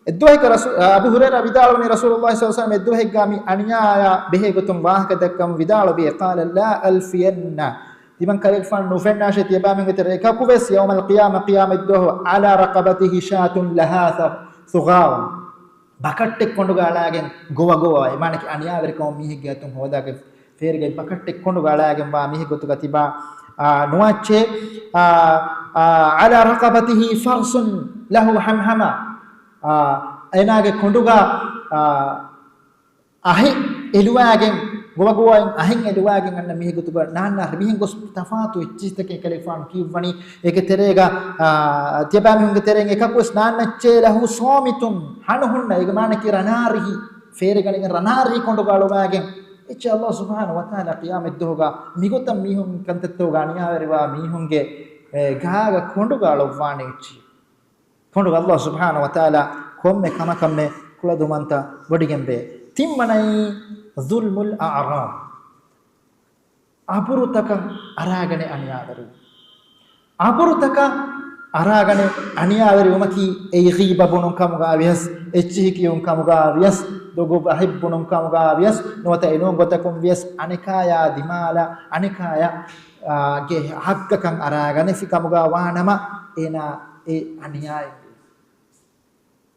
އެއްދުވަހެއްގަ ރަސޫ-، އަ، އަބޫ ހުރައިރާ ވިދާޅުވަނީ، ރަސޫލު ޞައްލަﷲު ޢަލައިހި ވަސައްލަމަ އެއްދުވަހެއްގަ މި އަނިޔާއާ ބެހޭ ގޮތުން ވާހަކަ ދައްކަމުން ވިދާޅުވި، قال: "لا ألفين". ތިމަން ކަލޭގެފާނު ނުފެންނާށޭ ތިޔަބައިމީހުންގެ ތެރޭ އެކަކުވެސް يوم القيامة، ޤިޔާމަތްދުވަހު، على رقبته شاة لها ثغاء. ބަކައްޓެއް ކޮނޑުގަ އަޅާގެން ގޮވަގޮވާ، އެ މާނައަކީ އަނިޔާވެރިކަމުން މީހެއްގެ އަތުން ހޯދާގެ ފޭރިގަތް ބަކައްޓެއް ކޮނޑުގަ އަޅާގެން ވާ މީހެއް ގޮތުގަ ތިބާ، އާ، ނުވާއްޗޭ، އާ، އާ، على رقبته فرس له حمحمة. އާ، އޭނާގެ ކޮނޑުގަ، އާ، އަހެއް އެލުވާގެން، ގޮވަގޮވައިން އަހެއް އެލުވާގެން އަންނަ މީހެއް ގޮތުގަ ނާންނާ މީހެއް ގޮސް ތަފާތު އެއްޗިހިތަކެއް ކަލޭގެފާނު ކިޔުއްވަނީ. އޭގެ ތެރޭގަ، އާ، ތިޔަބައިމީހުންގެ ތެރެއިން އެކަކުވެސް ނާންނައްޗޭ له صامت، ހަނު ހުންނަ، އޭގެ މާނައަކީ ރަނާރިހި، ފޭރިގަނެގެން ރަނާރިހި ކޮނޑުގަ އަޅުވާގެން. އެއްޗެއް ﷲ ސުބްޙާނަހޫ ވަތަޢާލާ ޤިޔާމަތްދުވަހުގަ މިގޮތަށް މީހުން ކަންތައްތަކުގަ އަނިޔާވެރިވާ މީހުންގެ، އެ، ގާގަ ކޮނޑުގަ އަޅުއްވާނެ އެއްޗެއް. ކޮނޑުގަ ﷲ ސުބްޙާނަހޫ ވަތަޢާލާ ކޮންމެ ކަމަކަށްމެ ކުޅަދުމަންތައް ވޮޑިގެންވޭ. ތިންވަނައީ ظلم الأعراض. އަބުރުތަކަށް އަރާގަނެ އަނިޔާވެރިވުން. އަބުރުތަކަށް އަރާގަނެ އަނިޔާވެރިވުމަކީ އެއީ ޣީބަ ބުނުން ކަމުގަ ވިޔަސް، އެއްޗިހި ކިޔުން ކަމުގަ ވިޔަސް، ދޮގު ބަހެއް ބުނުން ކަމުގަ ވިޔަސް، ނުވަތަ އެނޫން ގޮތަކުން ވިޔަސް، އަނެކާޔާ ދިމާލަށް އަނެކާޔަށް، އާ، ގެ ޙައްޤަކަށް އަރާގަނެފި ކަމުގަ ވާނަމަ، އޭނާ އެ އަނިޔާއެއް.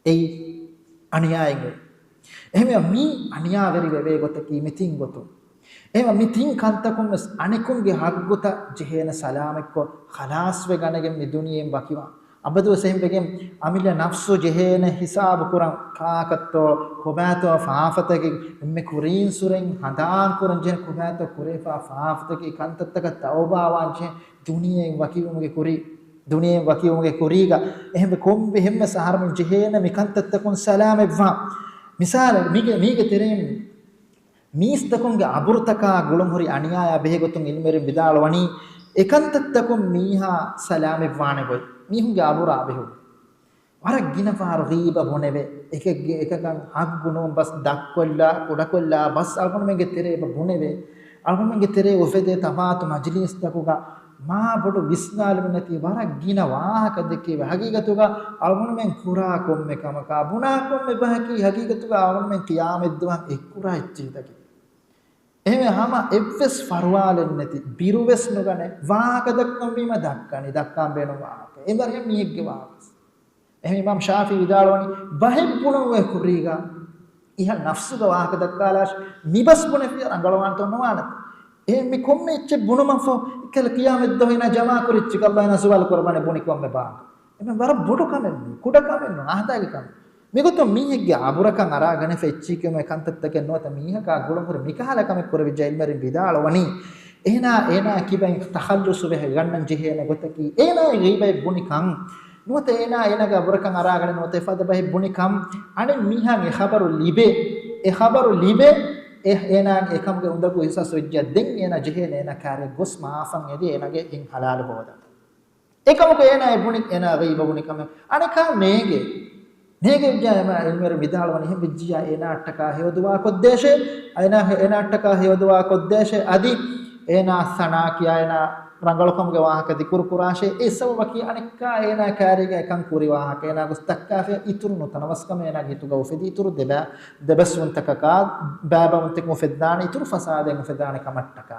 އެއީ އަނިޔާއެއް. އެހެންވެ، މީ އަނިޔާވެރި ވެވޭ ގޮތަކީ މި ތިން ގޮތުން. އެހެންވެ، މި ތިން ކަންތަކުން ވެސް އަނެކުންގެ ޙައްޤުތައް ޖެހޭނެ ސަލާމަތްކޮށް، ޚަލާޞްވެ ގަނެގެން މި ދުނިޔެއިން ވަކިވާން. އަބަދުވެސް އެހެން ވެގެން، އަމިއްލަ ނަފްސު ޖެހޭނެ ހިސާބު ކުރަން، ކާކަށްތޯ، ކޮބާތޯ ފާފަތަކެއް، އެންމެ ކުރީން ސުރެން ހަނދާން ކުރަން ޖެހޭ ކޮބާތޯ ކުރެވިފާ ފާފަތަކެއް، ކަންތައްތަކަށް ތައުބާވާން ޖެހޭ ދުނިޔެއިން ވަކިވުމުގެ ކުރި، ދުނިޔެއިން ވަކިވުމުގެ ކުރީގަ. އެހެންވެ، ކޮންމެ ހެންމެ އަހަރުމެން ޖެހޭނެ މި ކަންތައްތަކުން ސަލާމަތްވާން. މިސާލަށް، މީގެ، މީގެ ތެރެއިން މީސްތަކުންގެ އަބުރުތަކާ ގުޅުންހުރި އަނިޔާޔާ ބެހޭގޮތުން ޢިލްމުވެރިން ވިދާޅުވަނީ، އެކަންތައްތަކުން މީހާ ސަލާމަތްވާނެ ގޮތް، މީހުންގެ އަބުރާ ބެހުން. ވަރަށް ގިނަ ފަހަރު ޣީބަ ބުނެވޭ، އެކެއްގެ އެކަކަށް ޙައްޤު ނޫން ބަސް ދަށްކޮށްލާ، ކުޑަކޮށްލާ ބަސް އަޅުގަނޑުމެންގެ ތެރޭ އެބަ ބުނެވޭ. އަޅުގަނޑުމެންގެ ތެރޭ އުފެދޭ ތަފާތު މަޖިލީސްތަކުގަ މާ ބޮޑު ވިސްނާލުމެއް ނެތި ވަރަށް ގިނަ ވާހަކަ ދެއްކެވޭ. ޙަޤީޤަތުގަ އަޅުގަނޑުމެން ކުރާ ކޮންމެ ކަމަކާ، ބުނާ ކޮންމެ ބަހަކީ ޙަޤީޤަތުގަ އަޅުގަނޑުމެން ޤިޔާމަތްދުވަހަށް އެއްކުރާ އެއްޗިހިތަކެއް. އެހެންވެ، ހަމަ އެއްވެސް ފަރުވާލެއް ނެތި، ބިރުވެސް ނުގަނެ، ވާހަކަ ދައްކަންވީމަ ދައްކަނީ، ދައްކާން ބޭނުން ވާހަކަ. އެވަރެއް މީހެއްގެ ވާހަކަ. އެހެން އިމާމް ޝާފިޢީ ވިދާޅުވަނީ، ބަހެއް ބުނުމުގެ ކުރީގަ އިހަށް ނަފްސުގަ ވާހަކަ ދައްކާލާށި، މިބަސް ބުނެފިޔާ ރަނގަޅުވާނެތޯ ނުވާނެތޯ؟ އެ މި ކޮންމެ އެއްޗެއް ބުނުމަށްފަހު، އެކަލަ ޤިޔާމަތްދުވަހު އޭނާ ޖަމާކުރި އެއްޗެއް އައްލާހް އޭނާ ސުވާލު ކުރައްވާނެ ބުނި ކޮންމެ ބާކަށް. އެމެ ވަރަށް ބޮޑު ކަމެއް ނޫން، ކުޑަ ކަމެއް ނޫން، އާދައިގެ ކަމެއް. މިގޮތުން މީހެއްގެ އަބުރަކަށް އަރާގަނެފަ އެއްޗިހިކީމަ ކަންތައްތަކެއް ނުވަތަ މީހަކާ ގުޅުންހުރި މިކަހަލަ ކަމެއް ކުރެވިއްޖެ ޢިލްމުވެރިން ވިދާޅުވަނީ، އޭނާ، އޭނާ ކިބައިން ތަޚައްލުޞުވެ ގަންނަން ޖެހޭނެ ގޮތަކީ، އޭނާ ޣީބަތް ބުނިކަން ނުވަތަ އޭނާ އޭނާގެ އަބުރަކަށް އަރާގަނެ ނުވަތަ އެފަދަ ބަހެއް ބުނިކަން، އަނެއް މީހާ އެ ޚަބަރު ލިބޭ، އެ ޚަބަރު ލިބޭ، އެ، އޭނާ އެކަމުގެ އުނދަގޫ އިޙްސާސް ވެއްޖެ ދެން އޭނާ ޖެހޭނެ އޭނާ ކާރިއަށް ގޮސް މާފަށް އެދި އޭނާގެ ހިތް ޙަލާލު ހޯދަން. އެކަމަކު އޭނާ އެ ބުނި، އޭނާ ޣީބަ ބުނި ކަމެއް އަނެކާ ނޭނގޭ. ނޭނގެވިއްޖާ އެމަ ޢިލްމުވެރިން ވިދާޅުވަނީ އެހެން ވެއްޖިއްޔާ އޭނާއަށްޓަކާ ހެޔޮ ދުޢާ ކޮށްދޭށޭ، އޭނާ، އޭނާއަށްޓަކާ ހެޔޮ ދުޢާ ކޮށްދޭށޭ، އަދި އޭނާ ސަނާ ކިޔާ އޭނާ ރަނގަޅުކަމުގެ ވާހަކަ ޛިކުރު ކުރާށޭ. އެ ސަބަބަކީ އަނެއްކާ އޭނާ ކާރީގަ އެކަން ކުރި ވާހަކަ އޭނާ ގޮސް ދައްކާފިޔާ އިތުރު ނުތަނަވަސްކަމެއް އޭނާގެ ހިތުގަ އުފެދި އިތުރު ދެބަ، ދެބަސްވުންތަކަކާ ބައިބައިވުންތަކެއް އުފެއްދާނެ، އިތުރު ފަސާދައެއް އުފެދާނެ ކަމަށްޓަކާ.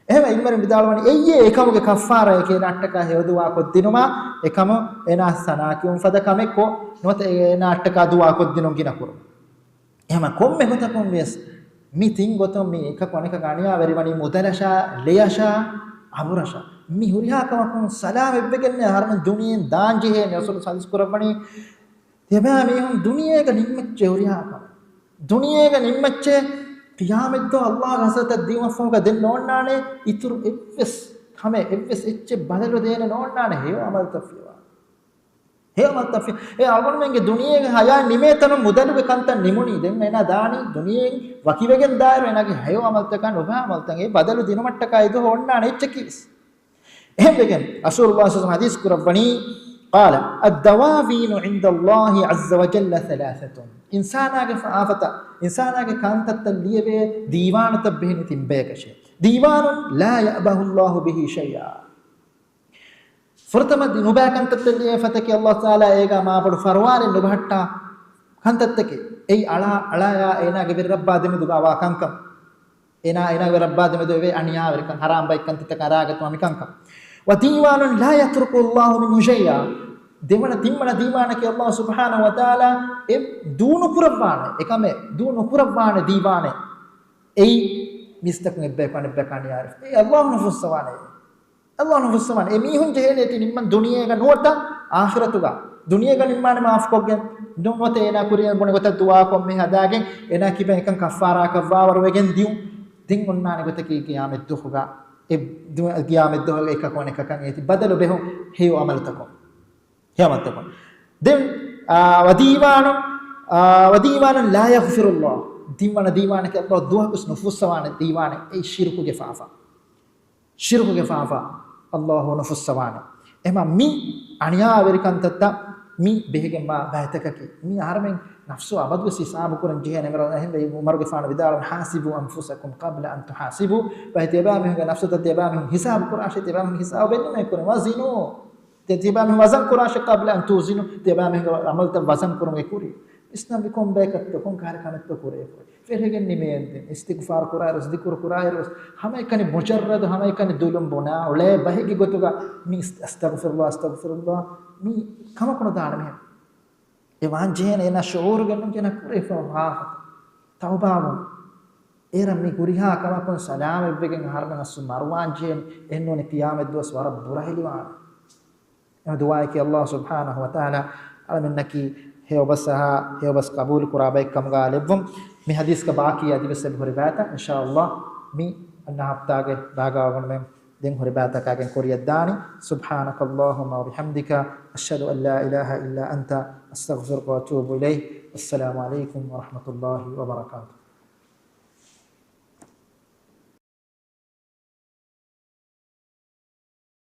އެހެންވެ، ޢިލްމުވެރިން ވިދާޅުވަނީ، އެއީ އެކަމުގެ ކައްފާރާއަކީ އޭނާއަށްޓަކާ ހެޔޮ ދުޢާ ކޮށްދިނުމާ، އެކަމު އޭނާ ސަނާ ކިޔުން ފަދަ ކަމެއްކޮށް، ނުވަތަ އޭނާއަށްޓަކާ ދުޢާ ކޮށްދިނުން ގިނަ ކުރުން. އެހެން ކޮންމެ ގޮތަކުން ވިޔަސް، މި ތިން ގޮތުން މި އެކަކު އަނެކަކަށް އަނިޔާވެރިވަނީ މުދަލަށާ، ޅެއަށާ، އަބުރަށާ. މި ހުރިހާ ކަމަކުން ސަލާމަތްވެގެން އަހަރުމެން ދުނިޔެއިން ދާން ޖެހޭނެ. ރަސޫލު ޙަދީޘް ކުރައްވަނީ، ތިޔަބައިމީހުން ދުނިޔޭގަ ނިންމައްޗޭ ހުރިހާ ކަމެއް. ދުނިޔޭގަ ނިންމައްޗޭ، ޤިޔާމަތްދުވަހު އައްލާހުގެ ޙަޟްރަތަށް ދިއުމަށްފަހުގަ ދެން ނޯންނާނެ އިތުރު އެއްވެސް ކަމެއް، އެއްވެސް އެއްޗެއް ބަދަލު ދޭނެ ނޯންނާނެ ހެޔޮ ޢަމަލުތައް ފިޔަވާ. ހެޔޮ ޢަމަލުތައް ފި-، އެ އަޅުގަނޑުމެންގެ ދުނިޔޭގެ ޙަޔާތް ނިމޭތަނުން މުދަލުގެ ކަންތައް ނިމުނީ. ދެން އޭނާ ދާނީ ދުނިޔެއިން ވަކިވެގެން ދާއިރު އޭނާގެ ހެޔޮ ޢަމަލުތަކާ ނުބައި ޢަމަލުތައް އެ ބަދަލު ދިނުމަށްޓަކާ އެދުވަހު އޮންނާނެ އެއްޗަކީވެސް. އެހެންވެގެން ރަސޫލުﷲ ޞައްލަﷲު ޢަލައިހި ވަސައްލަމަ ޙަދީޘް ކުރައްވަނީ، قال، الدواوين عند الله عز وجل ثلاثة. އިންސާނާގެ ފާފަތައް، އިންސާނާގެ ކަންތައްތައް ލިޔެވޭ ދީވާނުތައް ބެހެނީ ތިން ބަޔަކަށޭ. ديوان لا يأبه الله به شيئا. ފުރަތަމަ ދި-، ނުބައި ކަންތައްތައް ލިޔެފަތަކީ ﷲ ތަޢާލާ އޭގާ މާބޮޑު ފަރުވާރެއް ނުބަހައްޓާ ކަންތައްތަކެއް. އެއީ އަޅާ، އަޅާޔާ އޭނާގެ ވެރިރައްބާ ދެމެދުގަ އަވާ ކަންކަން. އޭނާ، އޭނާގެ ވެރިރައްބާ ދެމެދު އެވޭ އަނިޔާވެރިކަން، ޙަރާމް ބައެއް ކަންތައްތަކަށް އަރާގަތުމާ މިކަންކަން. وديوان لا يترك الله منه شيئا. ދެވަނަ، ތިންވަނަ ދީވާނަކީ ﷲ ސުބްޙާނަހޫ ވަތަޢާލާ އެ ދޫނުކުރައްވާނެ، އެކަމެއް ދޫ ނުކުރައްވާނެ ދީވާނެ. އެއީ މީސްތަކުން އެއްބަޔަކު އަނެއްބަޔަކަށް އަނިޔާވެރި. އެ ﷲ ނުފުއްސަވާނެ. ﷲ ނުފުއްސަވާނެ. އެ މީހުން ޖެހޭނެ ތި ނިންމަން ދުނިޔޭގަ ނުވަތަ އާޚިރަތުގަ. ދުނިޔޭގަ ނިންމާނެ މާފުކޮށްގެން. ނުވަތަ އޭނާ ކުރިޔަށް ބުނި ގޮތަށް ދުޢާކޮށް މި ހަދާގެން އޭނާ ކިބައިން އެކަން ކައްފާރާކަށްވާވަރު ވެގެން ދިޔުން. ދެން އޮންނާނެ ގޮތަކީ ޤިޔާމަތްދުވަހުގަ. އެ ދު-، ޤިޔާމަތްދުވަހުގަ އެކަކު އަނެކަކަށް އޭތި ބަދަލު ބެހުން ހެޔޮ ޢަމަލުތަކުން. ހެޔޮ ޢަމަލުތަކުން. ދެން، އާ، وديوان، އާ، وديوان لا يغفر الله. ތިންވަނަ ދީވާނަކީ ﷲ ދުވަހަކުވެސް ނުފުއްސަވާނެ ދީވާނެ. އެއީ ޝިރުކުގެ ފާފަ. ޝިރުކުގެ ފާފަ ﷲ ނުފުއްސަވާނެ. އެހެންވީމަ މި އަނިޔާވެރި ކަންތައްތައް މި ބެހިގެންވާ ބައިތަކަކީ. މި އަހަރެމެން ނަފްސު އަބަދުވެސް ހިސާބު ކުރަން ޖެހޭނެ. އެހެންވެ ޢުމަރުގެފާނު ވިދާޅުވި، حاسبوا أنفسكم قبل أن تحاسبوا. ބައި ތިޔަބައިމީހުންގެ ނަފްސުތައް ތިޔަބައިމީހުން ހިސާބު ކުރާށޭ، ތިޔަބައިމީހުން ހިސާބު ބެއްލުމޭ ކުރިން. وزنوا. ތި-، ތިޔަބައިމީހުން ވަޒަން ކުރާށޭ، قبل أن توزنوا، ތިޔަބައިމީހުންގެ ޢަމަލުތައް ވަޒަން ކުރުމުގެ ކުރިން. ވިސްނަންވީ ކޮން ބަޔަކަށްތޯ، ކޮން ކަހަލަ ކަމެއްތޯ ކުރެވޭ. ފެށިގެން ނިމޭންދެން، އިސްތިޣްފާރު ކުރާއިރު، ޒިކުރު ކުރާއިރު، ހަމައެކަނި މުޖައްރަދު، ހަމައެކަނި ދުލުން ބުނާ އުޅޭ ބަހެއްގެ ގޮތުގަ މި އިސް-، أستغفر الله، أستغفر الله، މި ކަމަކު ނުދާނެ މިހެން. އެ ވާންޖެހޭނެ އޭނާ ޝުޢޫރު ގެންނަން ޖެހޭނެ ކުރެވިފަ ވާހަކަ. ތައުބާވުން. އޭރަށް މި ހުރިހާ ކަމަކުން ސަލާމަތްވެގެން އަހަރުމެން އައްސު މަރުވާން ޖެހޭނެ. އެހެންނޫނީ ޤިޔާމަތްދުވަސް ވަރަށް ބުރަހެލިވާނެ. އެމަ ދުޢާއަކީ ﷲ ސުބްޙާނަހޫ ވަތަޢާލާ އަޅަމެންނަކީ ހެޔޮބަސް އަހާ، ހެޔޮބަސް ޤަބޫލު ކުރާ ބައެއް ކަމުގަ ލެއްވުން. މި ޙަދީޘްގެ ބާކީ އަދިވެސް އެބަހުރި ބައިތައް އިންޝާﷲ މި އަންނަ ހަފްތާގެ ބާގާވަންމެން ދެން ހުރި ބައިތަކާގެން ކުރިއަށްދާނީ. سبحانك اللهم وبحمدك، أشهد أن لا إله إلا أنت، أستغفرك وأتوب إليك. السلام عليكم ورحمة الله وبركاته.